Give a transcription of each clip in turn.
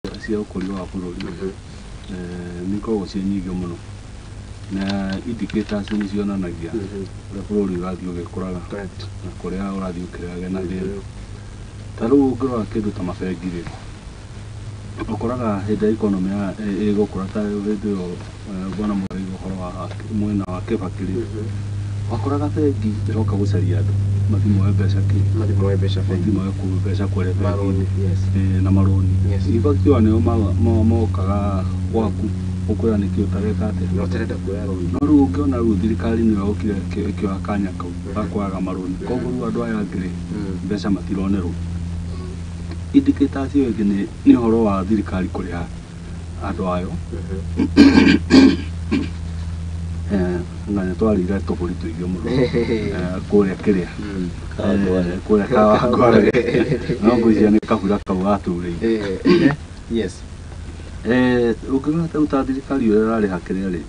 Cia ũkũria wa bũrũri nĩ ikoragwo ciĩ nyingĩ mũno, na indicators nĩ cionanagia ũrĩa bũrũri ũrathiĩ ũgĩkũraga na kũrĩa ũrathiĩ ũkĩrĩage na thĩna. Ta rĩu ũngĩrora kĩndũ ta mabengi rĩ, ũkoraga hĩndĩ ĩrĩa economy ĩgũkũra, ta hĩndĩ ĩyo bwana Mũrĩithi ũhoro wa mwena wa Kĩbakĩ rĩ, wakoraga bengi ĩroka gũcaria andũ mathiĩ moe mbeca kĩ Mathiĩ moe mbeca bengi. Mathiĩ moe mbeca kũrĩa bengi. Marũni, yes. Na marũni. Yes. In fact, o nĩo mokaga gwaku gũkwĩra nĩkĩ ũtareka atĩa. Na ũtarenda kuoya rũni. No rĩu ũngĩona rĩu thirikari nĩyo yokire ĩkĩoya kanya kau ga kwaga marũni, koguo rĩu andũ aya angĩ rĩ, mbeca matironerwo. Indicators ĩyo ĩngĩ nĩ ũhoro wa thirikari kũrĩha andũ ayo. Na nĩ twarĩire tũbũri tũingĩ mũno kũrĩa kĩrĩa kũrĩa Kawangware, no ngwĩciria nĩ kabura kau gaturĩire. Yes. Ũngĩrora rĩu ta thirikari ũrĩa ĩrarĩha kĩrĩa rĩ,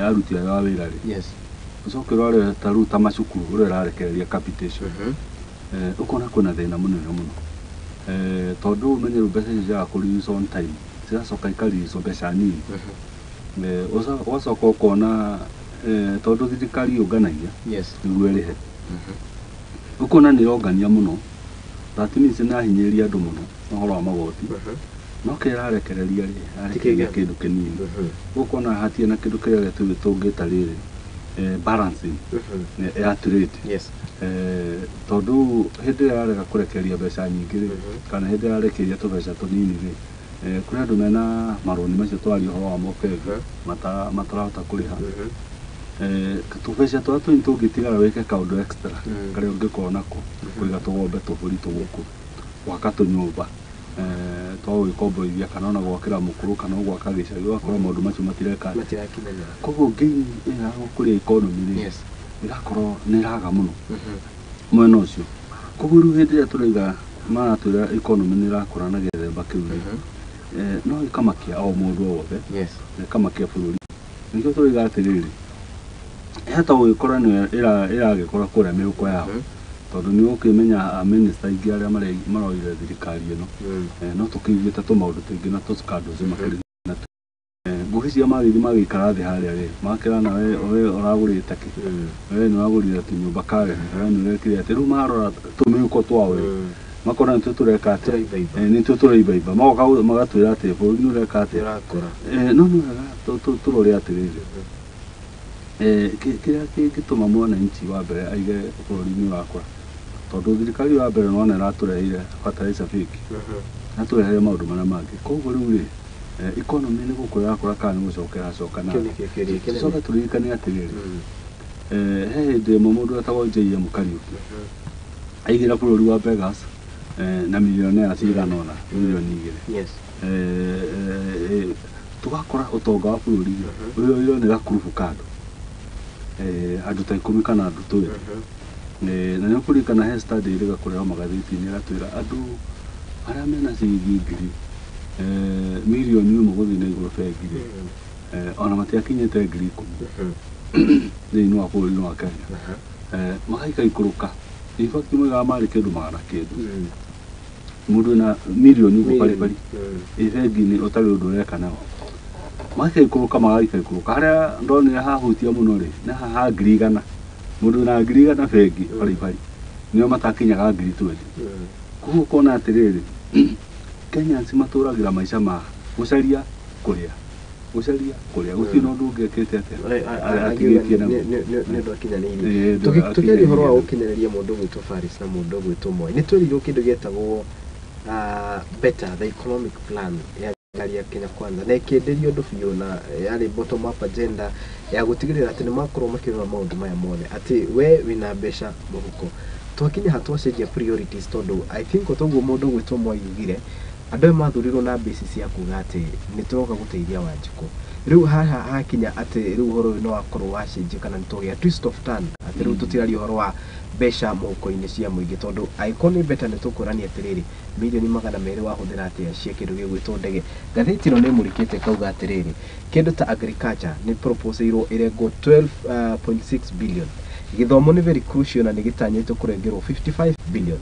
aruti ayo a wĩra rĩ, ũcoke ũrore ta rĩu ta macukuru ũrĩa ĩrarekereria capitation, ũkona kwĩna thĩna mũnene mũno, tondũ ũmenye rĩu mbeca icio ciaga kũ release on time, ciracoka ika release mbeca nini. Ũgacoka ũkona tondũ thirikari yũnganagia nĩguo ĩrĩhe, ũkona nĩ ĩrongania mũno, that means nĩ ĩrahinyĩrĩria andũ mũno na ũhoro wa magoti, no kĩrĩa ĩrarekereria rĩ, ĩrarekereria kĩndũ kĩnini. Ũkona hatirĩ na kĩndũ kĩrĩa tũngĩta rĩrĩ balancing ya trade. Tondũ hĩndĩ ĩrĩa yarega kũrekereria mbeca nyingĩ rĩ, kana hĩndĩ ĩrĩa yarekereria tũbeca tũnini rĩ, kũrĩ andũ mena marũni macio twaria ũhoro wamo bengi matarahota kũrĩha. Tũbeca tũrĩa tũnini tũngĩtigara wĩke kaũndũ extra karĩa ũngĩkorwo nako, kũiga tũgombe, tũbũri, tũgũkũ, gwaka tũnyũmba twa gwĩkomborithia, kana ona gwakĩra mũkũrũ, kana gwaka gĩcagi, ũgakora maũndũ macio matireka atĩa? Matirakinyanĩra. Koguo gain ĩyo ya gũkũria economy rĩ, ĩgakorwo nĩ ĩraga mũno mwena ũcio. Koguo rĩu hĩndĩ ĩrĩa tũraiga maratwĩra economy nĩ ĩrakũra na gĩthemba kĩu rĩ, no ĩkamakia o mũndũ o wothe na ĩkamakia bũrũri. Nĩkĩo tũraiga atĩrĩrĩ, ĩhota gũgĩkora nĩyo ĩragĩkora kũrĩa mĩhuko yao, tondũ nĩ ũkĩmenya a minister aingĩ arĩa maroire thirikari ĩno, no tũkĩiguĩte tũmaũndũ tũingĩ na tũ scandals makĩrĩ natuo. Ngwĩciria magĩthiĩ magĩikara thĩ harĩa rĩ, makĩrana, we ũragũrĩte kĩ, we nĩ ũragũrire tũnyũmba Karen, we nĩ ũrekire atĩ. Rĩu marora tũmĩhuko twao rĩ, makona nĩtũ tũreka atĩa? Tũraibaiba. Nĩtũ tũraibaiba, magoka magatwĩra atĩ bũrũri nĩ ũreka atĩa? Ũrakũra. No nĩ wega tũrore atĩrĩrĩ, kĩrĩa kĩngĩtũma mwananchi wa mbere aige bũrũri nĩ ũrakũra, tondũ thirikari wa mbere nĩwona ĩratũreheire fertilizer fake, ĩratũrehere maũndũ marĩa mangĩ. Koguo rĩu rĩ, economy nĩ gũkũra ĩrakũra kana nĩ gũcoka ĩracoka na Kĩu nĩkĩo kĩũria kĩnene. Tũcoke tũririkane atĩrĩrĩ, he hĩndĩ ĩmwe mũndũ wetagwo JM Kariuki aigĩra bũrũri wa Vegas na millionaire cigana ũna, 2 mirioni. Tũgakora ũtonga wa bũrũri ũrĩa nĩ gakurubu ka andũ, andũ ta 10 kana andũ 20. Na nĩ ũkũririkana he study ĩrĩga kũrehwo magathĩti-inĩ ĩgatwĩra andũ arĩa mena ciringi ngiri 1 mirioni gũthiĩ na igũrũ bengi rĩ, ona matiakinyĩte 10,000 thĩinĩ wa bũrũri wa Kenya. Magaikaikũrũka, in fact moigaga marĩ kĩndũ magana kĩndũ. Mũndũ wĩna mirioni ũguo baribari ĩ bengi-inĩ ũtarĩ ũndũ ũreka nao, magaikaikũrũka, magaikaikũrũka. Harĩa ndonire hahutia mũno rĩ, nĩ haha ha 100,000. Mũndũ wĩna 100,000 bengi baribari nĩo matakinyaga 20,000. Koguo ũkona atĩrĩrĩ, Kenyans matũragĩra maica ma gũcaria kũrĩa, gũcaria kũrĩa, gũtirĩ na ũndũ ũngĩ ekĩte atĩa atigĩtie naguo. Nĩ ũndũ akinyanĩirie. Ũndũ Tũkĩaria ũhoro wa akinyanĩirie. gũkinyanĩria, mũndũ ũgwĩtwo Faris na mũndũ ũgwĩtwo Moi, nĩ twerirwo kĩndũ gĩetagwo better the economic plan ya thirikari ya Kenya Kwanza, na ĩkĩenderio ũndũ biũ na yarĩ bottom up agenda ya gũtigĩrĩra atĩ nĩ makorwo makĩrora maũndũ maya mothe, atĩ we wĩna mbeca mũhuko, twakinya ha twacenjia priorities, tondũ I think o toguo mũndũ ũgwĩtwo Moi augire, andũ aya mathurirwo na basis ya kuga atĩ nĩ tũroka gũteithia Wanjikũ. Rĩu haha hakinya atĩ rĩu ũhoro ũyũ nĩ wakorwo wacenjia, kana nĩ twagĩa twist of turn, atĩ rĩu tũtiraria ũhoro wa mbeca mũhuko-inĩ cia mũingĩ, tondũ angĩkorwo nĩ beta nĩ tũkũrania atĩrĩrĩ, 200 million wahũthĩra atĩa cia kĩndũ gĩgwĩtwo ndege? Ngathĩti ĩno nĩ ĩmũrĩkĩte ĩkauga atĩrĩrĩ, kĩndũ ta agriculture nĩ proposeirwo ĩrengwo 12.6 billion, gĩthomo nĩ very crucial na nĩ gĩtanyĩtwo kũrengerwo 55 billion,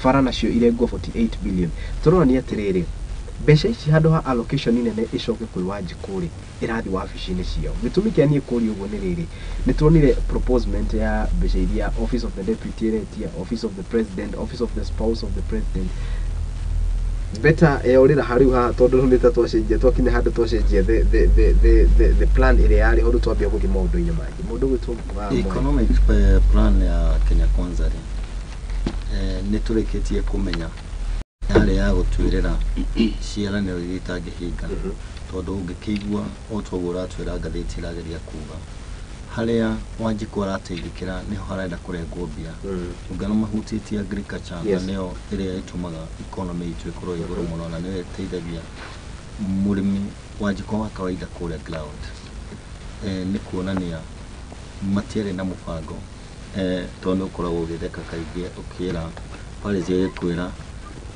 bara nacio irengwo 48 billion. Tũronania atĩrĩrĩ, Mbeca ici handũ ha allocation nene ĩcoke kwĩ Wanjikũ rĩ, ĩrathiĩ wabici-inĩ ciao. Gĩtũmi kĩa niĩ kũria ũguo nĩ rĩrĩ, nĩ tuonire proposement ya mbeca iria office of the deputy ĩretia, office of the president, office of the spouse of the president. Better yorĩra harĩu haha, tondũ rĩu nĩ ta twacenjia, twakinya handũ twacenjia the plan ĩrĩa yarĩ ho, rĩu twambia gũthiĩ maũndũ-inĩ mangĩ. Mũndũ gwĩtwo Moi. Economic plan ya Kenya Kwanza rĩ, nĩ tũrĩkĩtie kũmenya yarĩ ya gũtuĩrĩra ciĩranĩro iria itangĩhinga, tondũ ũngĩkĩigua o toguo ũratwĩra ngathĩti ĩrageria kuga harĩa Wanjikũ arateithĩkĩra nĩho harenda kũrengwo mbia. Ũngĩona mahutĩtie agriculture, na nĩyo ĩrĩa ĩtũmaga economy itũ ĩkorwo igũrũ mũno, na nĩyo ĩteithagia mũrĩmi Wanjikũ wa kawaida kũrĩa ground. Nĩ kuonania matiarĩ na mũbango, tondũ nĩ ũkoragwo ũgĩtheka kaingĩ ũkĩra policy ĩgĩkwĩra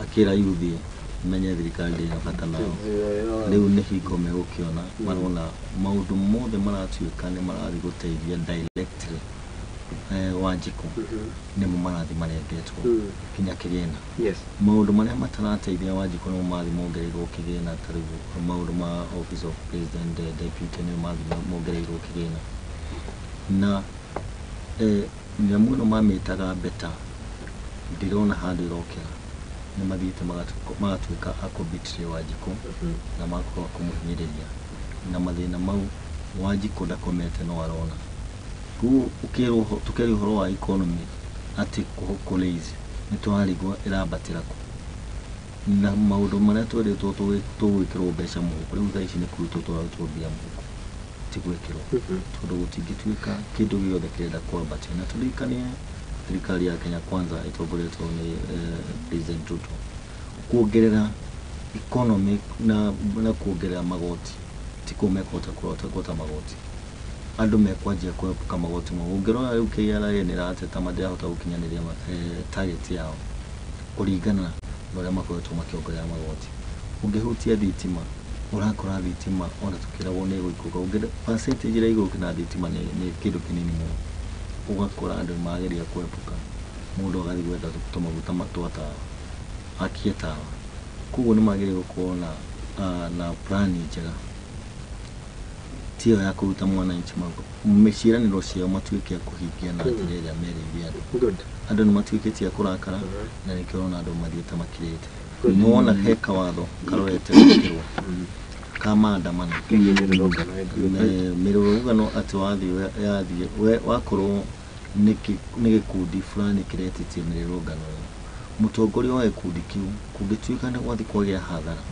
akĩra yuthi menye thirikari ndĩrĩ na bata nao. Rĩu nĩ hingo megũkĩona marona maũndũ mothe maratuĩka nĩ marathiĩ gũteithia directly Wanjikũ, nĩmo marathiĩ marengetwo kinya kĩgĩna. Maũndũ marĩa matarateithia Wanjikũ nĩmo marathiĩ mongereirwo kĩgĩna, ta rĩu maũndũ ma office of president, deputy nĩmo marathiĩ mongereirwo kĩgĩna. Na nyamũ ĩno mamĩtaga beta, ndirona handũ ĩrokĩra. Nĩ mathiĩte magatuĩka a kũ-betray Wanjikũ na magakorwo a kũmũhinyĩrĩria, na mathĩna mau Wanjikũ ndakomete no arona. Koguo ũkĩrwo tũkĩaria ũhoro wa economy atĩ kũ raise, nĩ tũrarigwo ĩrambatĩra kũ, na maũndũ marĩa twĩrĩtwo tũgwĩkĩrwo mbeca mũhuko, rĩu thaa ici nĩ kũrutwo tũrarutwo mbia mũhuko, ti gwĩkĩrwo, tondũ gũtingĩtuĩka kĩndũ gĩothe kĩrenda kwambatio. Na tũririkanie thirikari ya Kenya Kwanza ĩtongoretio nĩ President Ruto kuongerera economy na kuongerera magoti ti kuo mekũhota kũrota kũhota magoti, andũ mekwanjia kwepuka magoti mau. Ũngĩrora rĩu KRA nĩ ĩrateta matirahota gũkinyanĩria target yao kũringana na ũrĩa makoretwo makĩongerera magoti. Ũngĩhutia thitima, ũrakora thitima ona tũkĩragwo nĩ ĩgũikũrũka, ũngĩ percentage ĩrĩa ĩgũrũkĩte na thitima nĩ kĩndũ kĩnini mũno. Ũgakora andũ nĩ mageria kwepuka, mũndũ agathiĩ gwetha tũmaguta twa tawa akie tawa. Koguo nĩ magĩrĩirwo gũkorwo na plan njega, ti ĩyo ya kũruta mwananchi ciĩranĩro ciao matuĩke a kũhingia na njĩra ĩrĩa merĩire andũ. Andũ nĩ matuĩkĩte a kũrakara, na nĩkĩo ũrona andũ mathiĩte makirĩte. Nĩwona he kawatho karorete gwĩkĩrwo ka maandamano, mĩrũrũngano, atĩ wathiĩ yathiĩ wakorwo nĩ gĩkundi fulani kĩretĩtie mĩrũrũngano ĩyo, mũtongoria wa gĩkundi kĩu kũngĩtuĩka nĩ gwathiĩ kwagĩa hathara,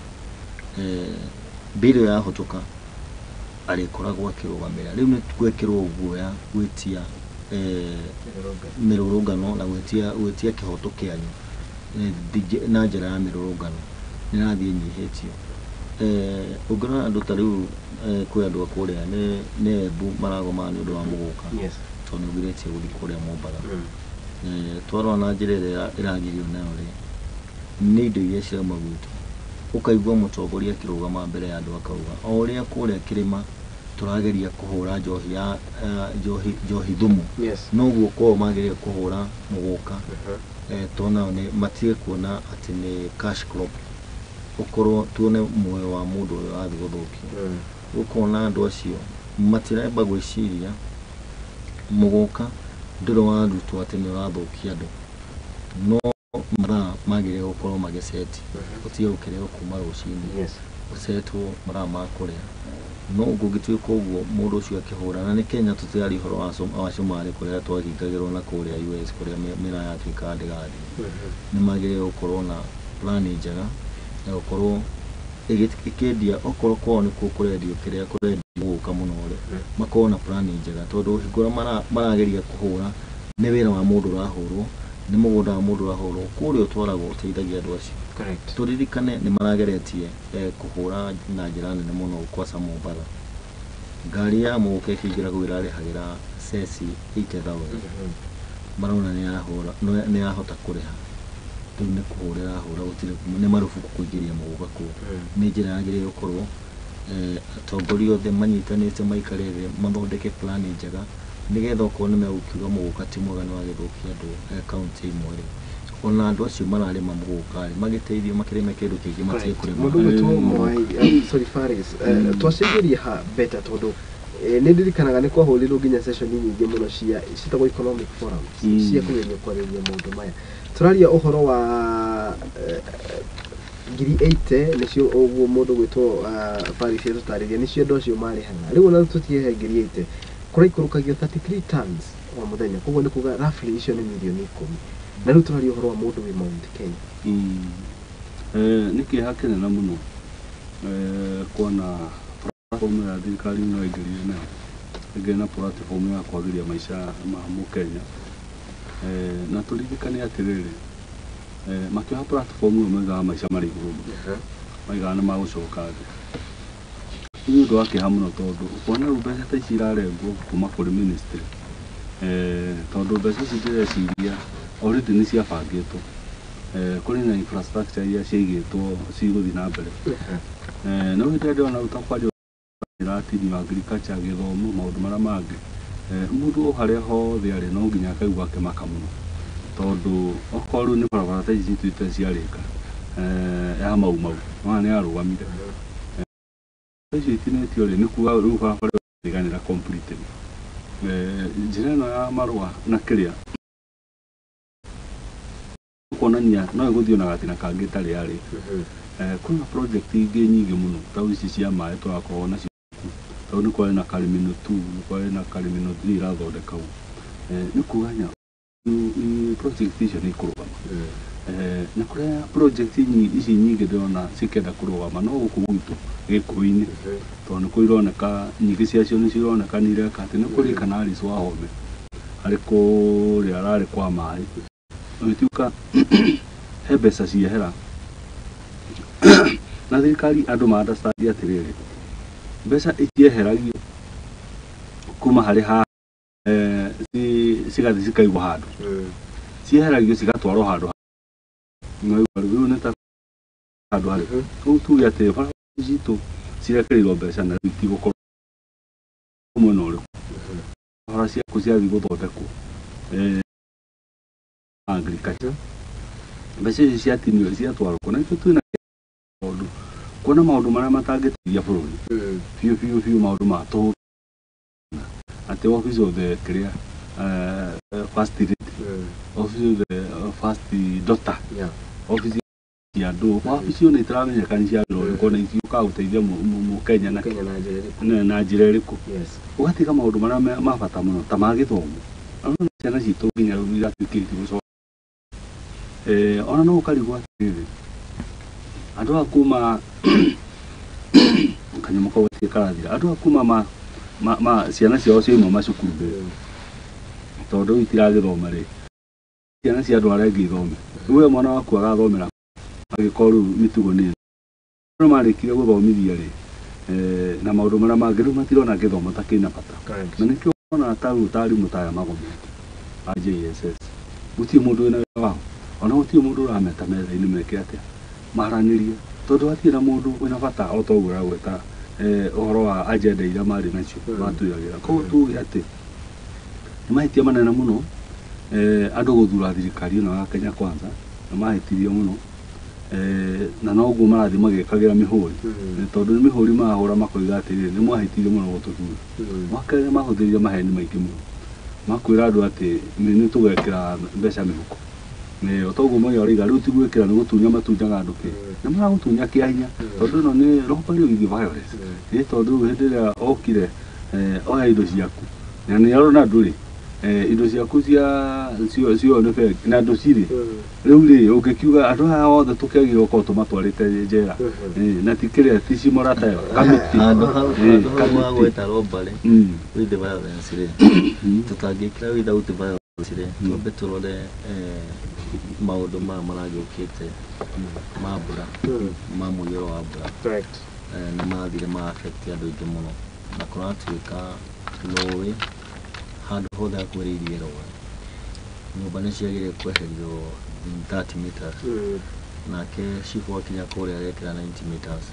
mbirũ yahũtũka, arĩkoragwo akĩrũgamĩrĩra. Rĩu nĩ gwekĩrwo guoya gwĩtia mĩrũrũngano na gwĩtia kĩhoto kĩanyu na njĩra ya mĩrũrũngano nĩ ĩrathiĩ ĩnyihĩtio. Ũngĩrora andũ ta rĩu, kwĩ andũ a kũrĩa nĩ Embu maragoma nĩ ũndũ wa mũgũka, tondũ nĩ ũgirĩtie gũthiĩ kũrĩa Mombatha. Twarora na njĩra ĩrĩa ĩragirio nayo rĩ, nĩ indo iria cirauma gwitũ. Ũkaigua mũtongoria akĩrũgama mbere ya andũ akauga o ũrĩa kũrĩa kĩrĩma tũrageria kũhũra njohi ya njohi thumu, noguo kwao magĩrĩire kũhũra mũgũka, tondũ nao nĩ matige kuona atĩ nĩ cash crop, ũkorwo tuone muoyo wa mũndũ ũrĩa ũrathiĩ gũthũkio. Ũkona andũ acio matiramba gwĩciria mũgũka ndũrĩ warutwo atĩ nĩ ũrathũkia andũ, no mathaa magĩrĩire gũkorwo magĩceti, ũtige gũkĩrĩo kuma rũcinĩ, ũcetwo mathaa ma kũrĩa. No kũngĩtuĩka ũguo mũndũ ũcio akĩhũra, na nĩ Kenya tũtiraria ũhoro wa Somalia kũrĩa twahingagĩrwo na kũrĩa US kũrĩa mĩraa yatuĩkaga ndĩrathiĩ. Nĩ magĩrĩire gũkorwo na plan njega ya gũkorwo ĩkĩendia, okorwo kwao nĩkuo kũrendio kĩrĩa kũrendio gũka mũno rĩ, makorwo na plan njega, tondũ hingo ĩrĩa marageria kũhũra nĩ wĩra wa mũndũ ũrahũrwo, nĩ mũgũnda wa mũndũ ũrahũrwo, kũrĩa ũtwaragwo ũteithagia andũ acio. Tũririkane nĩ marageretie kũhũra na njĩra nene mũno kwaca Mombatha. Ngari ya mũgũka ĩkĩingĩra kũu ĩrarĩhagĩra ceci 80,000. Marona nĩ yahota kũrĩha. Rĩu nĩ kũhũra ĩrahũra, gũtirĩ, nĩ marubuku kũingĩria mũgũka kũu. Nĩ njĩra yagĩrĩire gũkorwo atongoria othe manyitanĩte maikare thĩ mathondeke plan njega, nĩgetha okorwo nĩ megũkiuga mũgũka ti mwega nĩ wagĩthũkia andũ kaunti imwe rĩ, Ona andũ acio mararĩma mũgũka rĩ, magĩteithio makĩrĩme kĩndũ kĩngĩ matige kũrĩma. Mũndũ gwĩtwo Mwai, sorry Faris, twacenjeria ha better tondũ nĩ ndirikanaga nĩ kwahũrirwo nginya session nyingĩ mũno cia ciĩtagwo economic forums cia kũgeria kwarĩrĩria maũndũ maya. Tũraria ũhoro wa 80,000 nĩcio ũguo mũndũ gwĩtwo Faris atũtarĩria nĩcio andũ acio marĩhaga. Rĩu ona tũtige 80,000 kũraikũrũkagio 33 tons o mũthenya, koguo nĩ kuga roughly icio nĩ mirioni 10. Na rĩu tũraria ũhoro wa mũndũ wĩ Mount Kenya. Nĩ kĩeha kĩnene mũno kuona platform ya thirikari ĩno ĩingĩrire nayo ĩngĩrĩ na platform ya kwagĩria maica ma mũkenya. Na tũririkane atĩrĩrĩ, makĩoha platform ĩyo maigaga maica marĩ igũrũ mũno, maigaga nĩ magũcoka thĩ. Nĩ ũndũ wa kĩeha mũno tondũ kuona rĩu mbeca ta ici irarengwo kuma kũrĩ ministry, tondũ mbeca ici ndĩreciria already nĩ ciabangĩtwo. Kũrĩ na infrastructure iria ciaigĩtwo cigũthiĩ na mbere. No hĩndĩ ĩrĩa ndĩrona rĩu ta kwaria ĩratinio agriculture, gĩthomo, maũndũ marĩa mangĩ, mũndũ o harĩa hothe arĩ no nginya akaigua akĩmaka mũno tondũ okorwo rĩu nĩ barabara ta ici citũ itarĩ ciarĩka, ya Mau Mau nĩwona nĩ yarũgamire. Icio itinĩtio rĩ, nĩ kuga rĩu barabara ĩyo ĩriganĩra completely. Njĩra ĩno ya marũa na kĩrĩa kuonania no ĩgũthiĩ ona gatina kangĩ ĩtarĩ yarĩka. Kwĩna project ingĩ nyingĩ mũno ta ici cia maĩ tũrakorwo nacio, tondũ nĩ kwarĩ na Karimino 2, nĩ kwarĩ na Karimino 3 irathondekagwo. Nĩ kuga project icio nĩ ikũrũgama. Na kũrĩa project ici nyingĩ ndĩrona cikĩenda kũrũgama no gũkũ gwitũ gĩkũyũ-inĩ, tondũ nĩkuo ironeka nyingĩ ciacio nĩ cironeka nĩ ireka atĩ nĩ kũrĩ kana Alice Wahome arĩ kũrĩa ararĩ kwa maĩ ũgĩtuĩka he mbeca ciehera na thirikari andũ ma understand atĩrĩrĩ, mbeca itieheragio kuma harĩ ha cigathiĩ cikaigwo handũ, cieheragio cigatwarwo handũ rĩu nĩ ta handũ harĩ rĩu tuge atĩ barabara citũ cirekereirio mbeca na rĩu itigũkorwo mwena ũrĩkũ, barabara ciaku ciathiĩ gũthondekwo agriculture mbeca icio ciatinio ciatwarwo kũ na ithuĩ twĩna tondũ kuona maũndũ marĩa matangĩteithia bũrũri biũ biũ biũ, maũndũ ma tũhũ atĩ office of the kĩrĩa first lady, office of the first daughter, office cia andũ, wabici ona itaramenyeka nĩ cia wĩra ũrĩkũ na itiũkaga gũteithia mũkenya na Kenya na njĩra ĩrĩkũ? Na njĩra ĩrĩkũ. Yes. Ũgatiga maũndũ marĩa ma bata mũno ta ma gĩthomo. Ona ciana citũ nginya rĩu iratuĩkĩte gũcoka. Ona no ũkarigwo atĩrĩrĩ, andũ a kuma kanyamũ kau gatirĩ karathira, andũ a kuma ma ciana ciao ciauma macukuru tondũ rĩu itiragĩthoma rĩ, ciana cia andũ arĩa angĩ ithome, rĩu we mwana waku agathomera agĩkorwo rĩu mĩtugo nĩ ĩno. Andũ marĩkia gũthomithia rĩ, na maũndũ marĩa mangĩ rĩu matirona gĩthomo ta kĩna bata. Correct. Na nĩkĩo ũrona ta rĩu ta arimũ ta aya magomete a JSS, gũtirĩ mũndũ wĩna wĩra wao, ona gũtirĩ mũndũ ũrameta metha-inĩ meke atĩa, maranĩrie, tondũ hatirĩ na mũndũ wĩna bata o ta ũguo ũragweta ũhoro wa agenda iria marĩ nacio matwĩragĩra. Koguo tuge atĩ nĩ mahĩtia manene mũno andũ gũthura thirikari ĩno ya Kenya Kwanza, nĩ mahĩtirie mũno, na noguo marathiĩ magĩkagĩra mĩhũri, tondũ nĩ mĩhũri marahũra makoiga atĩrĩrĩ, nĩ mwahĩtirie mũno gũtũthura. Wakerĩ mahũthĩrire maheni maingĩ mũno makwĩra andũ atĩ nĩ tũgekĩra mbeca mĩhuko. O ta ũguo Moi arauga rĩu ti gwĩkĩra nĩ gũtunya matunyaga andũ kĩ na maragũtunya kĩa hinya, tondũ ĩno nĩ robbery with violence. Ĩ tondũ rĩu hĩndĩ ĩrĩa okire, oya indo ciaku na nĩ arona ndũrĩ, indo ciaku cia cio nĩ bengi na ndũcirĩ. Rĩu rĩ ũngĩkiuga andũ aya othe tũkĩagĩrĩirwo gũkorwo tũmatwarĩte njera, na ti kĩrĩa ti cimoratayo kamĩtĩ. Handũ hau handũ hau Kamĩtĩ. wagweta robbery with violence rĩ, tũtangĩkĩra without violence rĩ, twambe tũrore maũndũ maya maragĩũkĩte ma mbura, ma mũiyũro wa mbura. Correct. Nĩ mathire ma affect andũ aingĩ mũno na kũratuĩka rũĩ handũ hothe hakuhĩrĩirie rũĩ nyũmba nĩ ciagĩrĩire kweherio 30 meters, nake cibũ akinya kũrĩa arekĩra 90 meters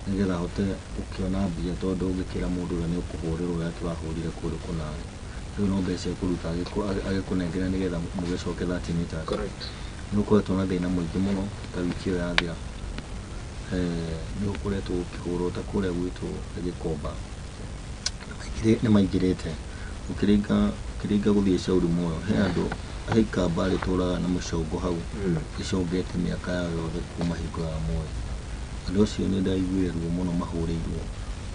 nĩgetha ahote gũkĩona mbia, tondũ ũngĩkĩra mũndũ ũrĩa nĩ ũkũhũrĩrwo ũrĩa tũrahũrire kũrĩa kũnarĩ rĩu no mbeca ekũruta agĩkũnengera nĩgetha mũgĩcoke 30 meters. Correct. Nĩ gũkoretwo na thĩna mũingĩ mũno ta wiki ĩyo yathira. Nĩ gũkoretwo gũkĩhũrwo ta kũrĩa gwitũ Gĩkomba nĩ maingĩrĩte ũkĩringa gũthiĩ Shauri Moyo, he andũ, he ikamba rĩtũraga na mũcongo hau rĩcongete mĩaka yao yothe kuma hingo ya Moi. Andũ acio nĩ ndaiguire ruo mũno mahũrĩirwo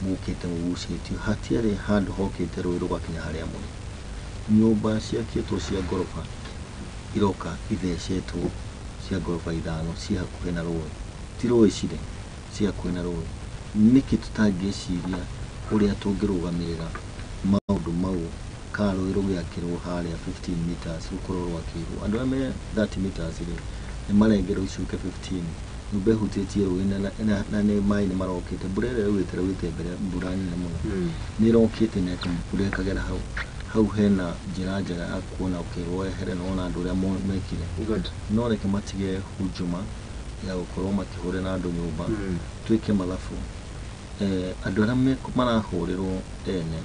mũkĩte mũgucĩtio, hatiarĩ handũ hokĩte rũĩ rũgakinya harĩa mũrĩ. Nyũmba ciakĩtwo cia ngoroba iroka ithecetwo cia ngoroba 5 ciĩ hakuhĩ na rũĩ, ti rũĩ cirĩ, ciĩ hakuhĩ na rũĩ. Nĩkĩ tũtangĩciria ũrĩa tũngĩrũgamĩrĩra maũndũ mau, kana rũĩ rũgĩakĩrwo harĩa 15 meters rũkorwo rwakĩirwo andũ arĩa me 30 meters rĩ, nĩ marengerwo icuke 15, nyũmba ĩhutĩtie rũĩ na nĩ maĩ nĩ marokĩte, mbura ĩrĩa yurĩte raurĩte mbere mbura nene mũno, nĩ ĩrokĩte na mbura ĩkagera hau. Hau hena njĩra njega ya kuona ũkĩrwo wehere na wona andũ ũrĩa mekire. No reke matige hujuma ya gũkorwo makĩhũrĩra andũ nyũmba, twĩke mathabu. Andũ arĩa marahũrĩrwo ene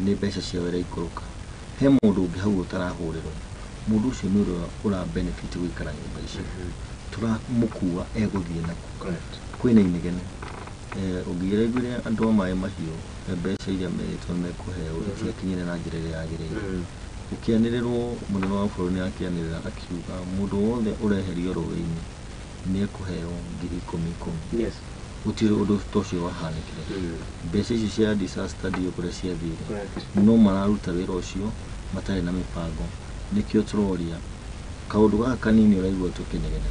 nĩ mbeca ciao iraikũrũka. He mũndũ ũngĩ hau ũtarahũrĩrwo, mũndũ ũcio nĩ ũrĩa ũra benefit gũikara nyũmba icio, tũramũkua egũthiĩ nakũ? Kwĩna inegene. Ũngĩraiguire andũ a Maĩ Mahiũ, mbeca iria merĩtwo nĩ mekũheo itiakinyire na njĩra ĩrĩa yagĩrĩire. Gũkĩanĩrĩrwo, mũnene wa bũrũri nĩ akĩanĩrĩra akiuga mũndũ wothe ũreherio rũĩ-inĩ nĩ ekũheo 10,000 10,000. Gũtirĩ ũndũ ta ũcio wahanĩkire. Mbeca icio cia disaster ndiũĩ kũrĩa ciathire, no mararuta wĩra ũcio matarĩ na mĩbango. Nĩkĩo tũroria kaũndũ gaka kanini ũraigua tũkĩnegena,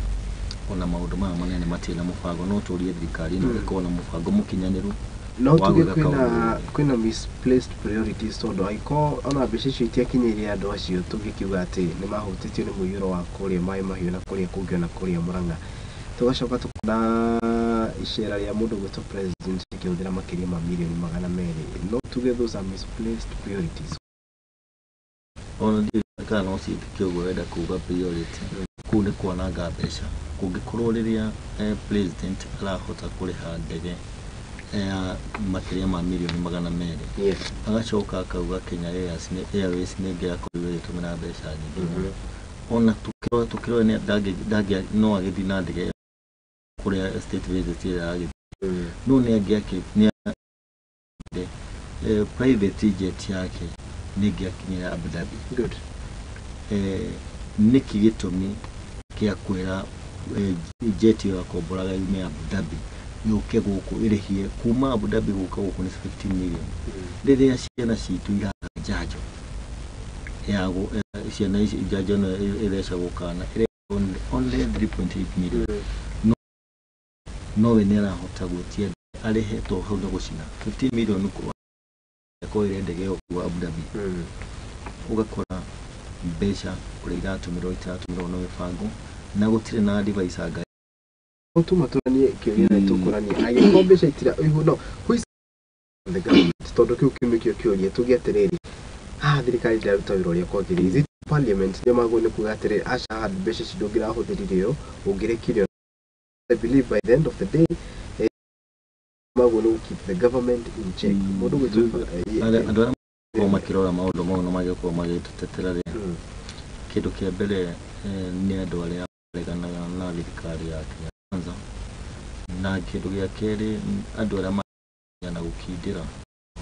ona maũndũ maya manene matirĩ na mũbango. No tũrie thirikari ĩno ĩkorwo na mũbango mũkinyanĩru No wa tuge gwĩka kwĩna kaũndũ. Kwĩna misplaced priorities, tondũ angĩkorwo ona mbeca icio itiakinyĩire andũ acio tũngĩkiuga atĩ nĩ mahutĩtio nĩ mũiyũro wa kũrĩa Maĩ Mahiũ na kũrĩa kũngĩ ona kũrĩa Mũrang'a, tũgacoka tũkona icera rĩa mũndũ gwĩtwo president rĩkĩhũthĩra makĩria ma mirioni 200, no tuge those are misplaced priorities. Ona ndiũĩ kana no ciĩtĩkie ũguo ũrenda kuga priority. Kũu nĩ kwananga mbeca. Kũngĩkorwo rĩrĩa president arahota kũrĩha ndege ya makĩria ma mirioni 200, agacoka akauga Kenya Airways nĩ ĩngĩrakorirwo ĩgĩtũmĩra mbeca nyingĩ mũno, ona tũkĩrora nĩ ndangĩ no agĩthiĩ na ndege kũrĩa state visit ĩrĩa aragĩthiĩ, no nĩ angĩakĩ nĩ private jet yake nĩ ĩngĩakinyĩra Abu Dhabi. Nĩkĩ gĩtũmi kĩa kwĩra jet ĩyo akomboraga yume Abu Dhabi yũke gũkũ, ĩrĩhie kuma Abu Dhabi gũka gũkũ nĩ 15 million, rĩrĩa ciana citũ iraga njanjo ya ciana ici, njanjo ĩno ĩthecagwo kana ĩrehwo only 3.8 million, no we nĩ arahota gwĩtia arĩhe to hau nĩ gũcina 15 million akoire ndege ĩyo kuo Abu Dhabi. Ũgakora mbeca ũrĩa iratũmĩrwo itiratũmĩrwo na mĩbango na gũtirĩ na advisor ngai. No tuma tũranie kĩũria na tũkũranie angĩkorwo mbeca itira ihu no who is the government, tondũ kĩu kĩu nĩkĩo kĩũria. Tuge atĩrĩrĩ, haha thirikari ndĩraruta wĩra ũrĩa kwagĩrĩire. Is it parliament nĩo magwo nĩ kuga atĩrĩrĩ, aca, haha mbeca ici ndũngĩrahũthĩrire ũũ, ũngĩrekirio? I believe by the end of the day magwo nĩ keep the government in check. Mũndũ gwĩtwo Andũ arĩa makoragwo makĩrora maũndũ mau na magĩkorwo magĩtũtetera rĩ, kĩndũ kĩa mbere nĩ andũ arĩa mareganaga na thirikari ya Kenya Kwanza, na kĩndũ gĩa kerĩ andũ arĩa na gũkindĩra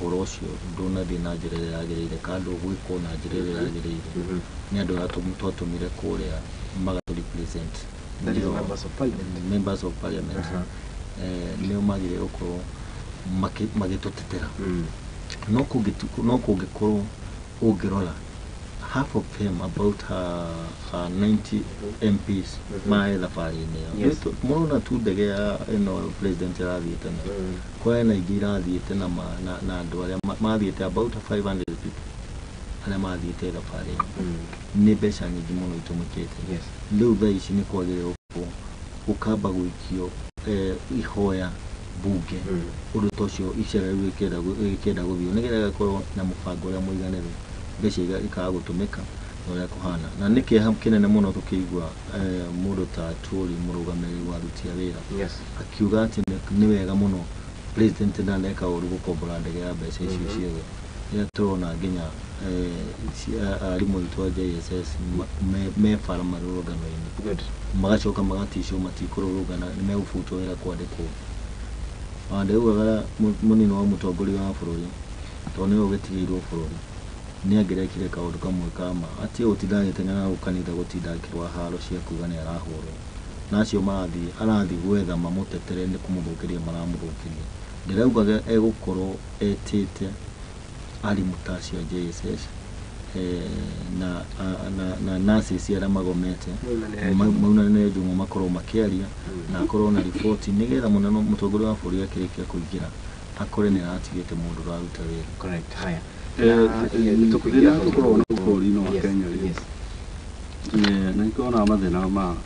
ũhoro ũcio ndũnathiĩ na njĩra ĩrĩa yagĩrĩire kana ndũgwĩkwo na njĩra ĩrĩa yagĩrĩire, nĩ andũ arĩa twatũmire kũrĩa magatũ represent. That is members of parliament. Members of parliament. Nĩo magĩrĩire gũkorwo magĩtũtetera. No kũngĩkorwo ũngĩrora half of them, about 90 MPs, marĩ thabarĩ-inĩ ĩyo. Mũrona tu ndege ya ĩno president ĩrathiĩte nayo, kũrĩ na ingĩ irathiĩte na andũ arĩa mathiĩte, about 500 people arĩa mathiĩte thabarĩ ĩyo. Nĩ mbeca nyingĩ mũno itũmĩkĩte. Rĩu thaa ici nĩ kwagĩrĩirwo gũkorwo gũkamba gũikio ihoya bunge, ũndũ ta ũcio icera rĩu rĩkĩenda gũthiĩ, nĩgetha gĩgakorwo na mũbango ũrĩa mũiganĩru, mbeca ikaga gũtũmĩka na ũrĩa kũhana. Na nĩ kĩeha kĩnene mũno tũkĩigua mũndũ ta Atwoli, mũrũgamĩrĩri wa aruti a wĩra, akiuga atĩ nĩ wega mũno president ndaneka ũru gũkombora ndege ya mbeca icio ciothe. Rĩrĩa tũrona nginya arimũ aitũ a JSS me bara marũrũngano-inĩ. Good. Magacoka magaticwo matikũrũrũngana, nĩ megũbutwo wĩra kwandĩkwo. Ona ndĩraugaga mũnini wa mũtongoria wa bũrũri, tondũ nĩwe ũgĩtigĩirwo bũrũri, nĩ angĩrekire kaũndũ kamwe ka ma, atige gũtinda agĩteng'era gũkũ kanitha gũtinda akĩrũa haro cia kuga nĩ arahũrwo. Na acio marathiĩ arathiĩ gwetha mamũtetere nĩ kũmũthũkĩria maramũthũkĩria. Ndĩraugaga egũkorwo etĩte arimũ ta acio a JSS, na nurses arĩa magomete maunanĩre njũng'wa makorwo makĩaria na akorwo na riboti nĩgetha mũnene mũtongoria wa bũrũri akĩrĩkia kũingĩra akore nĩ aratigĩte mũndũ ũraruta wĩra. Correct. Haya. Thĩna tũkoragwo naguo bũrũri-inĩ wa Kenya rĩ, na nĩkĩo mathĩna